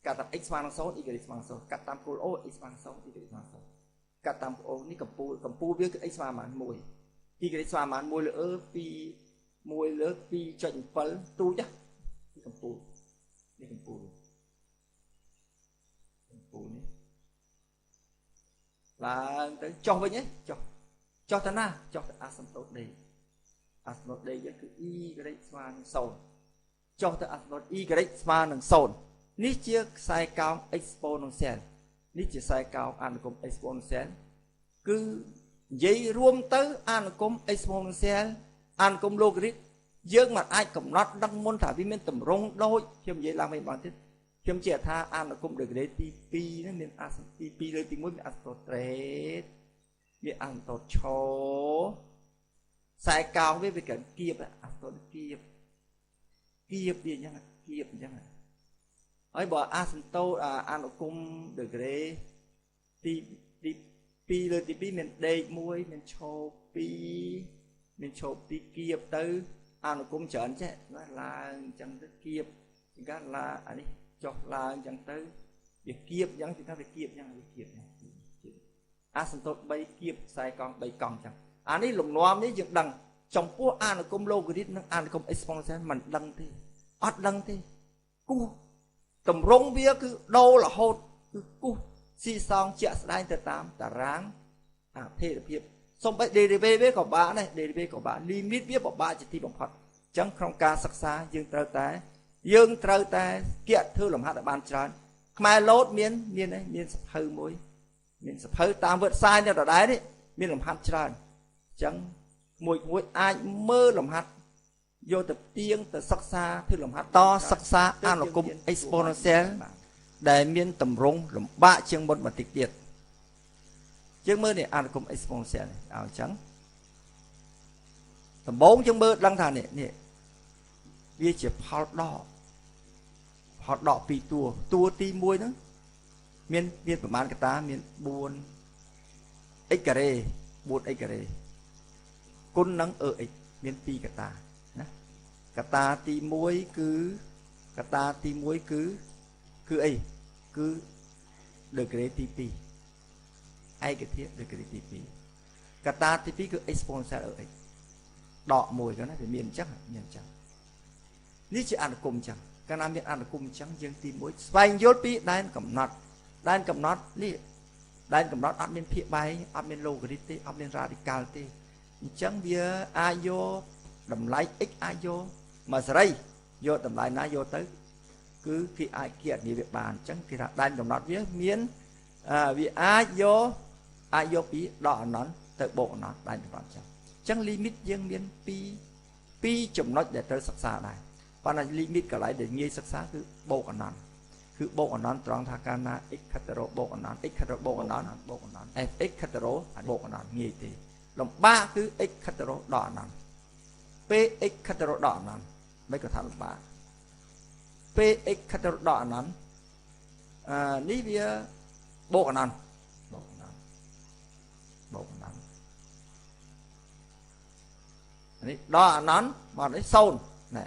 កាត់តាម x ស្មើនឹង0 y ស្មើនឹង0កាត់តាមគោល O x ស្មើនឹង0 y ស្មើនឹង0កាត់តាម O នេះកំពូលវាគឺ x ស្មើប៉ុន្មាន1 y ស្មើប៉ុន្មាន1លើ e 2 1លើ2.7ទូចណាកំពូល នេះកម្ពូលកម្ពូលនេះឡើងទៅចុះវិញឯងចុះទៅណាចុះទៅអាសំតូត D អាសំតូត D យើងគឺ y ស្មើនឹង0ចុះទៅអាសំតូត y ស្មើនឹង0នេះជាខ្សែកោង exponential នេះជាខ្សែកោងអនុគម exponential គឺនិយាយរួមទៅអនុគម exponential អនុគម logarit យើងមិនអាចកំណត់ដឹងមុនថាវាមានតម្រង់ដូចខ្ញុំនិយាយឡើងវិញម្ដងទៀតខ្ញុំជឿថាអនុគម degree ទី2ហ្នឹងមានអាសទី2លើទី1មានអាសតូត្រេតមានអាសតូឆោខ្សែកោងវាកិនគៀបអាសតូគៀបគៀបវាអញ្ចឹងគៀបអញ្ចឹងហើយបើអាសតូអនុគម degree ទី2លើទី2មានដេក1មានឆោ2មានឆោ2គៀបទៅអនុគមច្រើនចេះឡើងអញ្ចឹងទៅគៀបជាងកាឡាអានេះចុះឡើងអញ្ចឹងទៅវាគៀបអញ្ចឹងជាងថាវាគៀបអញ្ចឹងវាគៀបអាសន្តោត3គៀបខ្សែកង់3កង់អញ្ចឹងអានេះលំនាំនេះយើងដឹងចំពោះអនុគម logarit និងអនុគម exponential មិនដឹងទេអត់ដឹងទេគូសតម្រង់វាគឺដូររហូតគឺគូសស៊ីសងជាក់ស្ដែងទៅតាមតារាងអភេទភាពសូម្បី derivative វាក៏បានដែរ derivative ក៏បាន limit វាពិបាកជាទីបំផុតចឹងក្នុងការសិក្សាយើងត្រូវតែគៀកធ្វើលំហាត់ឲ្យបានច្រើនខ្មែរលោតមានមានសភៅមួយមានសភៅតាម website នេះដដែលនេះមានលំហាត់ច្រើនចឹងមួយមួយអាចមើលលំហាត់យកទៅទៀងទៅសិក្សាធ្វើលំហាត់តសិក្សាអនុគម exponential ដែលមានតម្រង់លំបាកជាងមុនបន្តិចទៀតយើងមើលនេះអនុគម exponential នេះឲ្យចឹងដំបូងយើងមើលដឹងថានេះវាជាផលដកពីរតួតួទី1ហ្នឹងមានប្រមាណកតាមាន4 x ការ៉េ 4 x ការ៉េគុណនឹង x មាន2កតាណាកតាទី1គឺកតាទី1គឺអីគឺ degree ទី2ឯកធាតុ degree ទី2កតាទី2គឺ exponential x ដក1ក៏ណាវាមានអញ្ចឹងមានអញ្ចឹងនេះជាអនុគមអញ្ចឹងកាលណាមានអនុគមអញ្ចឹងយើងទី1ស្វែងយល់ពីដែនកំណត់ដែនកំណត់នេះដែនកំណត់អត់មានភាគបែងអត់មាន logarit ទេអត់មាន radical ទេអញ្ចឹងវាអាចយកតម្លៃ x អាចយកមកសេរីយកតម្លៃណាយកទៅគឺគេអាចគណនាវាបានអញ្ចឹងគេថាដែនកំណត់វាមានវាអាចយកពីដកអនន្តទៅបូកអនន្តដែនកំណត់អញ្ចឹង limit យើងមានពីរចំណុចដែលត្រូវសិក្សាដែរប៉ុន្តែ limit កន្លែងដែលងាយសិក្សាគឺបូកអនន្តគឺបូកអនន្តត្រង់ថាកាលណា x ខិតទៅរកបូកអនន្ត x ខិតទៅបូកអនន្តបូកអនន្ត f(x) ខិតទៅរកបូកអនន្តងាយទេលំបាកគឺ x ខិតទៅរកដកអនន្តពេល x ខិតទៅរកដកអនន្តមិនក៏ថាលំបាកពេល x ខិតទៅរកដកអនន្តនេះវាបូកអនន្តបូកអនន្តបូកអនន្តនេះដកអនន្តមកនេះ0ណែ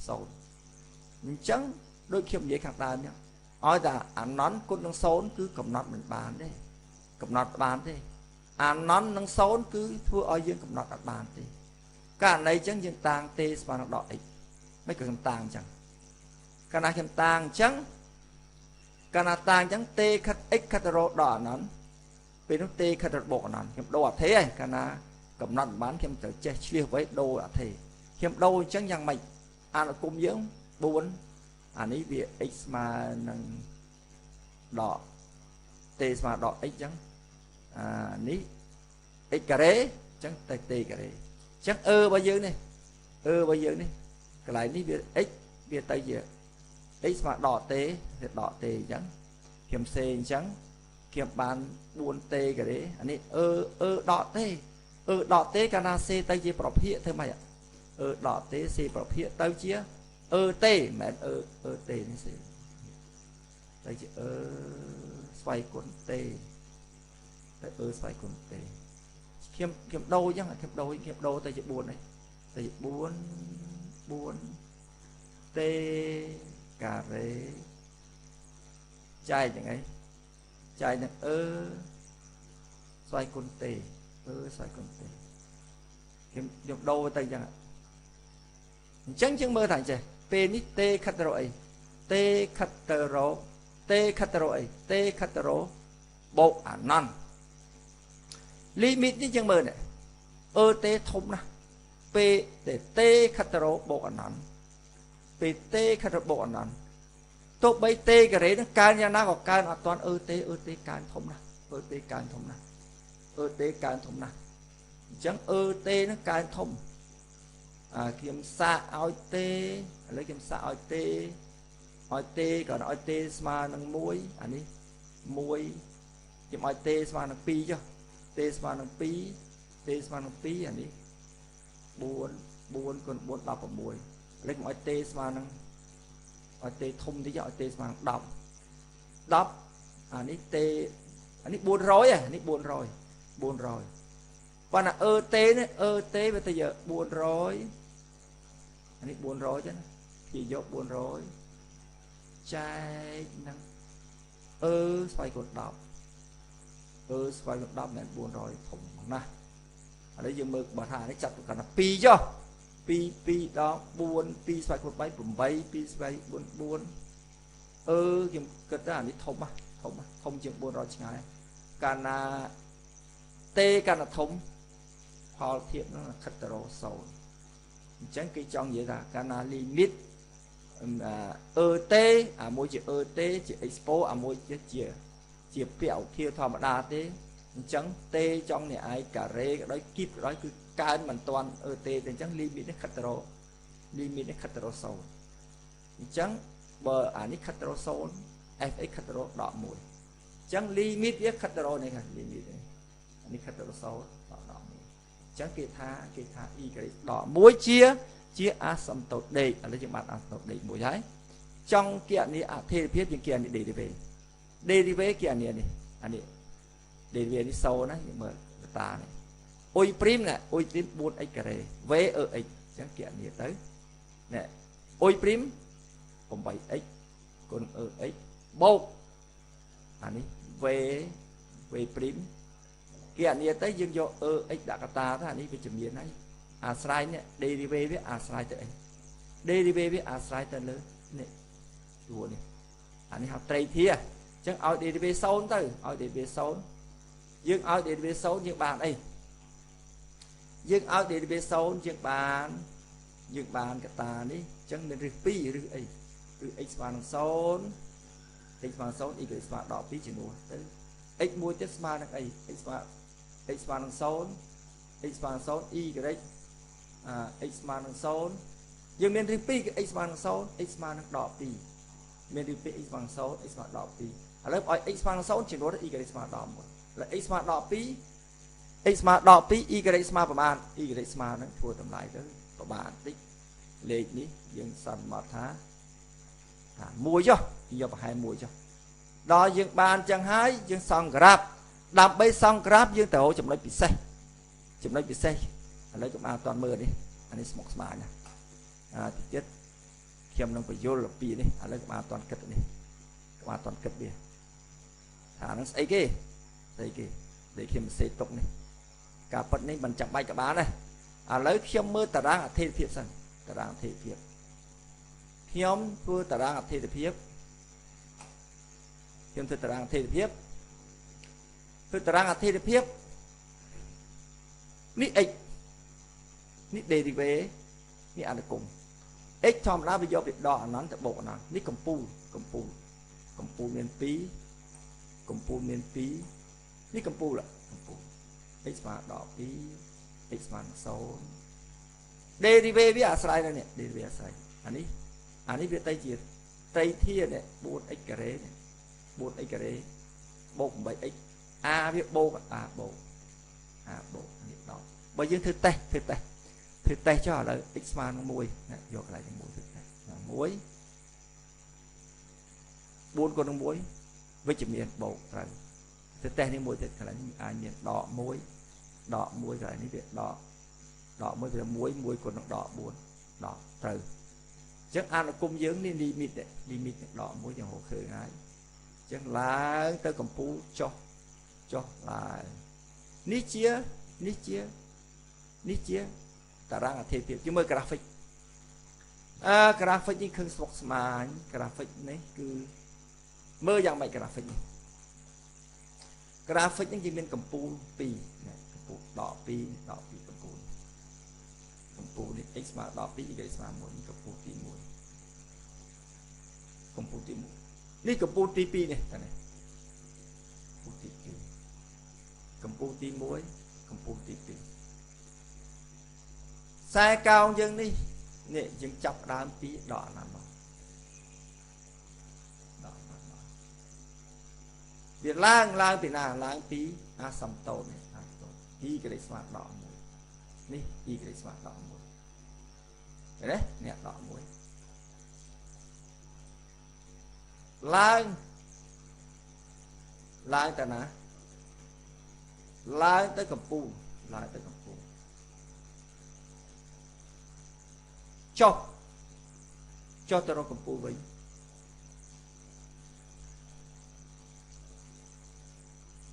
0អញ្ចឹងដូចខ្ញុំនិយាយខាងដើមហ្នឹងឲ្យតែអនន្តគុណនឹង0គឺកំណត់មិនបានទេកំណត់បានទេអនន្តនឹង0គឺធ្វើឲ្យយើងកំណត់អត់បានទេករណីអញ្ចឹងយើងតាំងទេស្មើនឹងដក x មិនក៏ខ្ញុំតាំងអញ្ចឹងកាលណាខ្ញុំតាំងអញ្ចឹងកាលណាតាំងអញ្ចឹងទេខិត x ខិតទៅរកដកអនន្តពេលនោះទេខិតទៅបូកអនន្តខ្ញុំដូរអធិហើយកាលណាកំណត់មិនបានខ្ញុំត្រូវចេះឆ្លៀសໄວដូរអធិខ្ញុំដូរអញ្ចឹងយ៉ាងម៉េចអនុគមយើង4អានេះវា x ស្មើនឹងដក t ស្មើដក x អញ្ចឹងអានេះ x ការ៉េអញ្ចឹងទៅ t ការ៉េអញ្ចឹងអឺរបស់យើងនេះអឺរបស់យើងនេះកន្លែងនេះវា x វាទៅជា x ស្មើដក t វាដក t អញ្ចឹងខ្ញុំសេអញ្ចឹងខ្ញុំបាន 4t ការ៉េអានេះអឺដក t អឺដក t កាលណា c ទៅជាប្រភាគធ្វើម៉េចអឺដក t c ប្រភាគទៅជាអឺទេមិនមែនអឺទេនេះទេទៅជាអឺស្វ័យគុណទេទៅអឺស្វ័យគុណទេខ្ញុំដូរអញ្ចឹងខ្ញុំដូរទៅជា4នេះទៅជា4 4ទេការ៉េចែកយ៉ាងអីចែកនឹងអឺស្វ័យគុណទេអឺស្វ័យគុណទេខ្ញុំដូរទៅអញ្ចឹងអញ្ចឹងយើងមើលថាចេះពេលនេះទេខិតទៅរកអី ទេខិតទៅរកទេខិតទៅរកអីទេខិតទៅរកបូកអានន្តលីមីតនេះយើងមើលនេះអឺទេធំណាស់ពេលទេខិតទៅរកបូកអានន្តពេលទេខិតទៅបូកអានន្តទោះបីទេការ៉េនឹងកើនយ៉ាងណាក៏កើនអត់ទាន់អឺទេអឺទេកើនធំណាស់អឺទេកើនធំណាស់អឺទេកើនធំណាស់អញ្ចឹងអឺទេនឹងកើនធំអាខ្ញុំសាកឲ្យទេឥឡូវខ្ញុំសាកឲ្យទេឲ្យទេក៏ឲ្យទេស្មើនឹង1អានេះ1ខ្ញុំឲ្យទេស្មើនឹង2ចុះទេស្មើនឹង2ទេស្មើនឹង2អានេះ4 4គុណ4 16ឥឡូវខ្ញុំឲ្យទេស្មើនឹងឲ្យទេធំតិចឲ្យទេស្មើនឹង10 10អានេះទេអានេះ400អានេះ400 400ប៉ុន្តែអឺទេនេះអឺទេវាទៅយក400អានេះ400ចឹងណាគេយក400ចែកនឹងអឺស្វ័យគុណ10អឺស្វ័យគុណ10មិន400ធំណាស់ឥឡូវយើងមើលបើថានេះចាត់កាន់តែ2ចុះ2 2ដល់4 2ស្វ័យគុណ3 8 2ស្វ័យ4 4អឺខ្ញុំគិតថាអានេះធំណាស់ធំធំជាង400ឆ្ងាយកាលណាទេកាន់តែធំផលធៀបនឹងខិតទៅរក0អញ្ចឹងគេចង់និយាយថាកាលណាលីមីតអឺទេអាមួយជាអឺទេជា expo អាមួយជាជាពាក្យឧទាធម្មតាទេអញ្ចឹងទេចង់អ្នកឯងការ៉េក៏ដោយគីបក៏ដោយគឺកើនមិនទាន់អឺទេអញ្ចឹងលីមីតនេះខិតទៅរកលីមីតនេះខិតទៅរក0អញ្ចឹងបើអានេះខិតទៅរក0 fx ខិតទៅរកដក1អញ្ចឹងលីមីតវាខិតទៅរកនេះលីមីតនេះនេះខិតទៅរក0ដក1អញ្ចឹងគេថា y ដក1ជាអាសំតូតដេកឥឡូវយើងបានអាសំតូតដេកមួយហើយចង់គណនាអធិភាពយើងគណនា derivative derivative គណនានេះអានេះ derivative នេះ0ណាយើងមើលតានេះអ៊ុយព្រីមណាអ៊ុយព្រីម 4x ការ៉េ v អឺ x អញ្ចឹងគណនាទៅនេះអ៊ុយព្រីម 8x គុណអឺ x បូកអានេះ v v ព្រីមគណនាទៅយើងយកអឺ x ដាក់កតាទៅអានេះវាជំនាញហើយអាស្រ័យនេះ derivative វាអាស្រ័យទៅអី derivative វាអាស្រ័យទៅលើនេះតួនេះអានេះហៅត្រីធាអញ្ចឹងឲ្យ derivative 0ទៅឲ្យ derivative 0យើងឲ្យ derivative 0យើងបានអីយើងឲ្យ derivative 0យើងបានកតានេះអញ្ចឹងមានរឹស2រឹសអីរឹស x ស្មើនឹង0 x ស្មើនឹង0 y ស្មើដល់2ជំនួសទៅ x មួយទៀតស្មើនឹងអី x ស្មើ x ស្មើនឹង0 x ស្មើនឹង0 y អា x ស្មើនឹង0យើងមានរឹស2គឺ x ស្មើនឹង0 x ស្មើនឹងដក2មានរឹស2 x ស្មើនឹង0 x ស្មើដក2ឥឡូវឲ្យ x ស្មើនឹង0ជំនួស y ស្មើដល់1ឥឡូវ x ស្មើដក2 x ស្មើដក2 y ស្មើប្រមាណ y ស្មើនឹងធ្វើតម្លៃទៅប្រមាណតិចលេខនេះយើងសន្មតថា1ចុះយកប្រហែល1ចុះដល់យើងបានចឹងហើយយើងសង់ក្រាបដើម្បីសង់ក្រាបយើងត្រូវចំណុចពិសេសចំណុចពិសេសឥឡូវខ្ញុំអត់ទាន់មើលនេះអានេះស្មុគស្មាញណាអាតិចទៀតខ្ញុំនឹងបញ្យល់ពីនេះឥឡូវខ្ញុំអត់ទាន់គិតនេះខ្ញុំអត់ទាន់គិតវាថាហ្នឹងស្អីគេស្អីគេដែលខ្ញុំសេទុកនេះការប៉ិតនេះមិនចាំបាច់ក៏បានដែរឥឡូវខ្ញុំមើលតារាងអធិភាពសិនតារាងអធិភាពខ្ញុំធ្វើតារាងអធិភាពខ្ញុំធ្វើតារាងអធិភាពធ្វើតារាងអធិភាពនេះ x នេះ derivative នេះអនុគម x ធម្មតាវាយកពីដកអនន្តទៅបូកអនន្តនេះកំពូលកំពូលកំពូលមាន2កំពូលមាន2នេះកំពូលកំពូល x ស្មើដក2 x ស្មើនឹង0 derivative វាអាស្រ័យនៅនេះ derivative អាស្រ័យអានេះវាទៅជាត្រីធានេះ 4x ការ៉េនេះ 4x ការ៉េបូក 8x a វាបូក a បូក a បូកនេះ10បើយើងធ្វើតេស្តធ្វើតេស្តធ្វើតេស្តចុះឥឡូវ x ស្មើនឹង1ណាយកកន្លែងនេះ1ធ្វើតេស្ត1 4គុណនឹង1វិជ្ជមានបូកត្រូវធ្វើតេស្តនេះមួយទៀតកន្លែងនេះអាចមានដក1ដក1កន្លែងនេះវាដកដក1វា1 1គុណនឹងដក4ដកត្រូវអញ្ចឹងអនុគមយើងនេះ limit limit ដក1យើងរកឃើញហើយអញ្ចឹងឡើងទៅកំពូលចុះចុះឡើងនេះជានេះជានេះជាតារាងអធិភាពយើងមើលក្រាហ្វិក ក្រាហ្វិកនេះឃើញស្មុគស្មាញក្រាហ្វិកនេះគឺមើលយ៉ាងម៉េចក្រាហ្វិកនេះក្រាហ្វិកនេះយើងមានកម្ពូល2កម្ពូលដក2ដក2កម្ពូលកម្ពូលនេះ x ស្មើដល់2 y ស្មើ1កម្ពូលទី1កម្ពូលទី1នេះកម្ពូលទី2នេះតានេះកម្ពូលទី2កម្ពូលទី1កម្ពូលទី2ខ្សែកោងយើងនេះនេះយើងចាប់ដើមពីដកណាមកដកណាមកវាឡើងឡើងពីណាឡើងពីអាសំតូននេះអាសំតូន y ស្មើដក1នេះ y ស្មើដក1ឃើញទេនេះដក1ឡើងឡើងទៅណាឡើងទៅកម្ពូលឡើងទៅកម្ពូលចុះចុះទៅរកកម្ពូលវិញ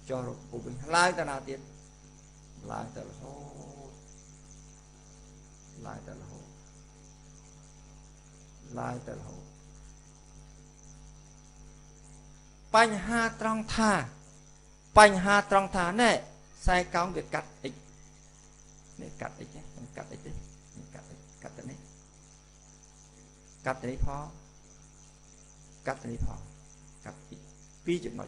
ចុះរកកម្ពូលវិញឡើងទៅណាទៀតឡើងទៅរហូតឡើងទៅរហូតឡើងទៅរហូតបញ្ហាត្រង់ថាបញ្ហាត្រង់ថាណែខ្សែកោងវាកាត់ x នេះកាត់ x ហ្នឹងកាត់ x ទេកាត់ x កាត់ទៅនេះកាត់ទៅនេះផងកាត់ទៅនេះផងកាត់ពីរចំណុច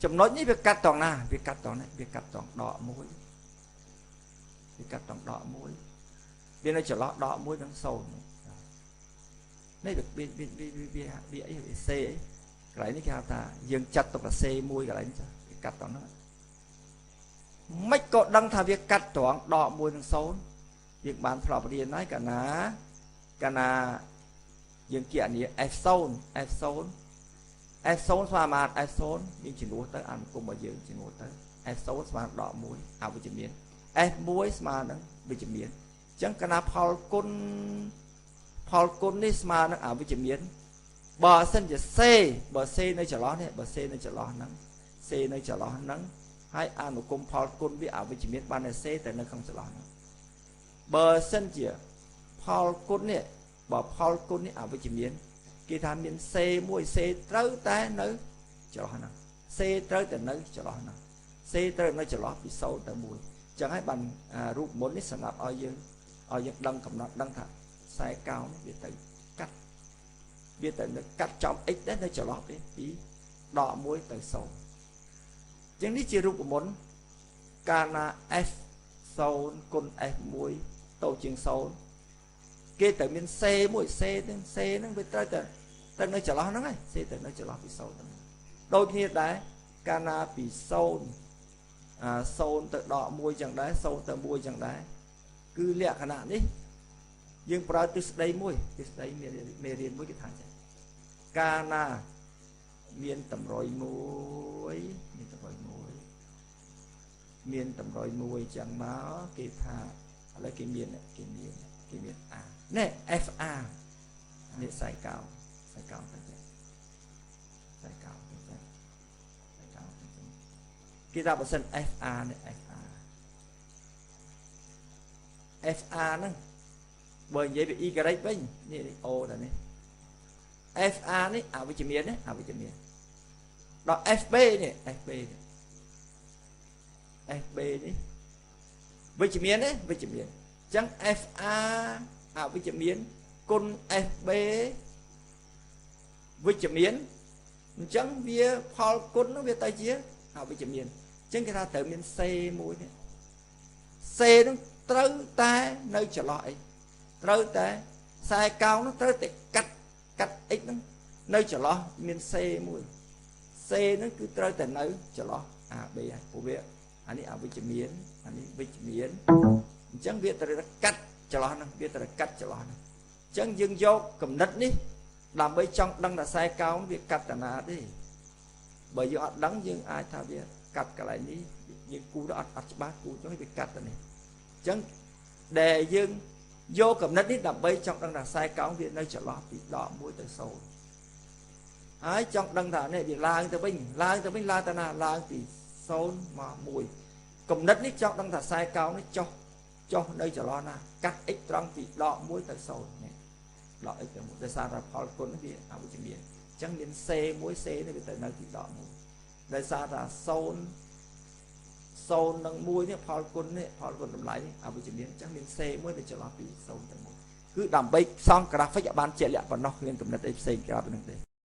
ចំណុចនេះវាកាត់ត្រង់ណាវាកាត់ត្រង់នេះវាកាត់ត្រង់ដក1វាកាត់ត្រង់ដក1វានៅចន្លោះដក1និង0នេះវាវាវាវាអីវា C អីកន្លែងនេះគេហៅថាយើងចាត់ទុកថា C មួយកន្លែងនេះវាកាត់ត្រង់ហ្នឹងមិនក៏ដឹងថាវាកាត់ត្រង់ដក1និង0យើងបានធ្លាប់រៀនហើយកាលណាយើងគណនា F0 F0 F0 ស្មើប៉ុន្មាន F0 យើងជំនួសទៅអនុគមរបស់យើងជំនួសទៅ F0 ស្មើដក1អវិជ្ជមាន F1 ស្មើនឹងវិជ្ជមានអញ្ចឹងកាលណាផលគុណផលគុណនេះស្មើនឹងអវិជ្ជមានបើសិនជា C បើ C នៅចន្លោះនេះបើ C នៅចន្លោះហ្នឹង C នៅចន្លោះហ្នឹងហើយអនុគមផលគុណវាអវិជ្ជមានបានតែ C តែនៅក្នុងចន្លោះហ្នឹងបើសិនជាផលគុណនេះបើផលគុណនេះអវិជ្ជមានគេថាមាន C មួយ C ត្រូវតែនៅចន្លោះហ្នឹង C ត្រូវតែនៅចន្លោះហ្នឹង C ត្រូវនៅចន្លោះពី0ទៅ1អញ្ចឹងហើយបានរូបមន្តនេះសម្រាប់ឲ្យយើងដឹងកំណត់ដឹងថាខ្សែកោងនេះវាទៅកាត់វាទៅនៅកាត់ចំ x ដែរនៅចន្លោះពីដក1ទៅ0អញ្ចឹងនេះជារូបមន្តកាលណា f 0គុណ f 1តូចជាង0គេត្រូវមាន C មួយ C ហ្នឹង C ហ្នឹងវាត្រូវតែទៅនៅចន្លោះហ្នឹងហើយ C ទៅនៅចន្លោះពី0ហ្នឹងដូចគ្នាដែរកាលណាពី0 0ទៅដក1ចឹងដែរ0ទៅ1ចឹងដែរគឺលក្ខណៈនេះយើងប្រើទិសដីមួយទិសដីមេរៀនមួយគេថាចឹងកាលណាមានតម្រុយមួយមានតម្រុយមួយមានតម្រុយមួយចឹងមកគេថាឥឡូវគេមានគេមានគេមាន A នេះ FA នេះខ្សែកោងខ្សែកោងទៅចឹងខ្សែកោងទៅចឹងខ្សែកោងទៅចឹងគេថាបើសិន FA នេះ FA FA ហ្នឹងបើនិយាយពី Y វិញនេះ O តានេះ FA នេះអវិជ្ជមាននេះអវិជ្ជមានដល់ FB នេះ FB នេះ FB នេះវិជ្ជមានទេវិជ្ជមានអញ្ចឹង FA អវិជ្ជមានគុណ FB វិជ្ជមានអញ្ចឹងវាផលគុណនោះវាទៅជាអវិជ្ជមានអញ្ចឹងគេថាត្រូវមាន C មួយនេះ C នឹងត្រូវតែនៅចន្លោះអីត្រូវតែខ្សែកោងនោះត្រូវតែកាត់កាត់ x ហ្នឹងនៅចន្លោះមាន C មួយ C ហ្នឹងគឺត្រូវតែនៅចន្លោះ AB ហើយព្រោះវាអានេះអវិជ្ជមានអានេះវិជ្ជមានអញ្ចឹងវាត្រូវតែកាត់ចន្លោះហ្នឹងវាត្រូវកាត់ចន្លោះហ្នឹងអញ្ចឹងយើងយកកំណត់នេះដើម្បីចង់ដឹងថាខ្សែកោងវាកាត់តាណាទេបើយើងអត់ដឹងយើងអាចថាវាកាត់កន្លែងនេះយើងគូទៅអត់ច្បាស់គូចុះវាកាត់ទៅនេះអញ្ចឹងដែលយើងយកកំណត់នេះដើម្បីចង់ដឹងថាខ្សែកោងវានៅចន្លោះពីដក1ទៅ0ហើយចង់ដឹងថានេះវាឡើងទៅវិញឡើងទៅវិញឡើងទៅណាឡើងពី0មក1កំណត់នេះចង់ដឹងថាខ្សែកោងនេះចុះចុះនៅចន្លោះណាកាត់ x ត្រង់ពីដក1ទៅ0នេះ ដក x ទៅ1ដោយសារតែផលគុណនេះវាអវិជ្ជមានអញ្ចឹងមាន c មួយ c នេះវាទៅនៅទីដក1ដោយសារតែ0 0និង1នេះផលគុណនេះផលគុណតម្លៃនេះអវិជ្ជមានអញ្ចឹងមាន c មួយដែលចន្លោះពី0ទៅ1គឺដើម្បីសង់ក្រាហ្វិកឲ្យបានជាក់លាក់ប៉ុណ្ណោះគ្មានកំណត់អីផ្សេងក្រៅពីនឹងទេ។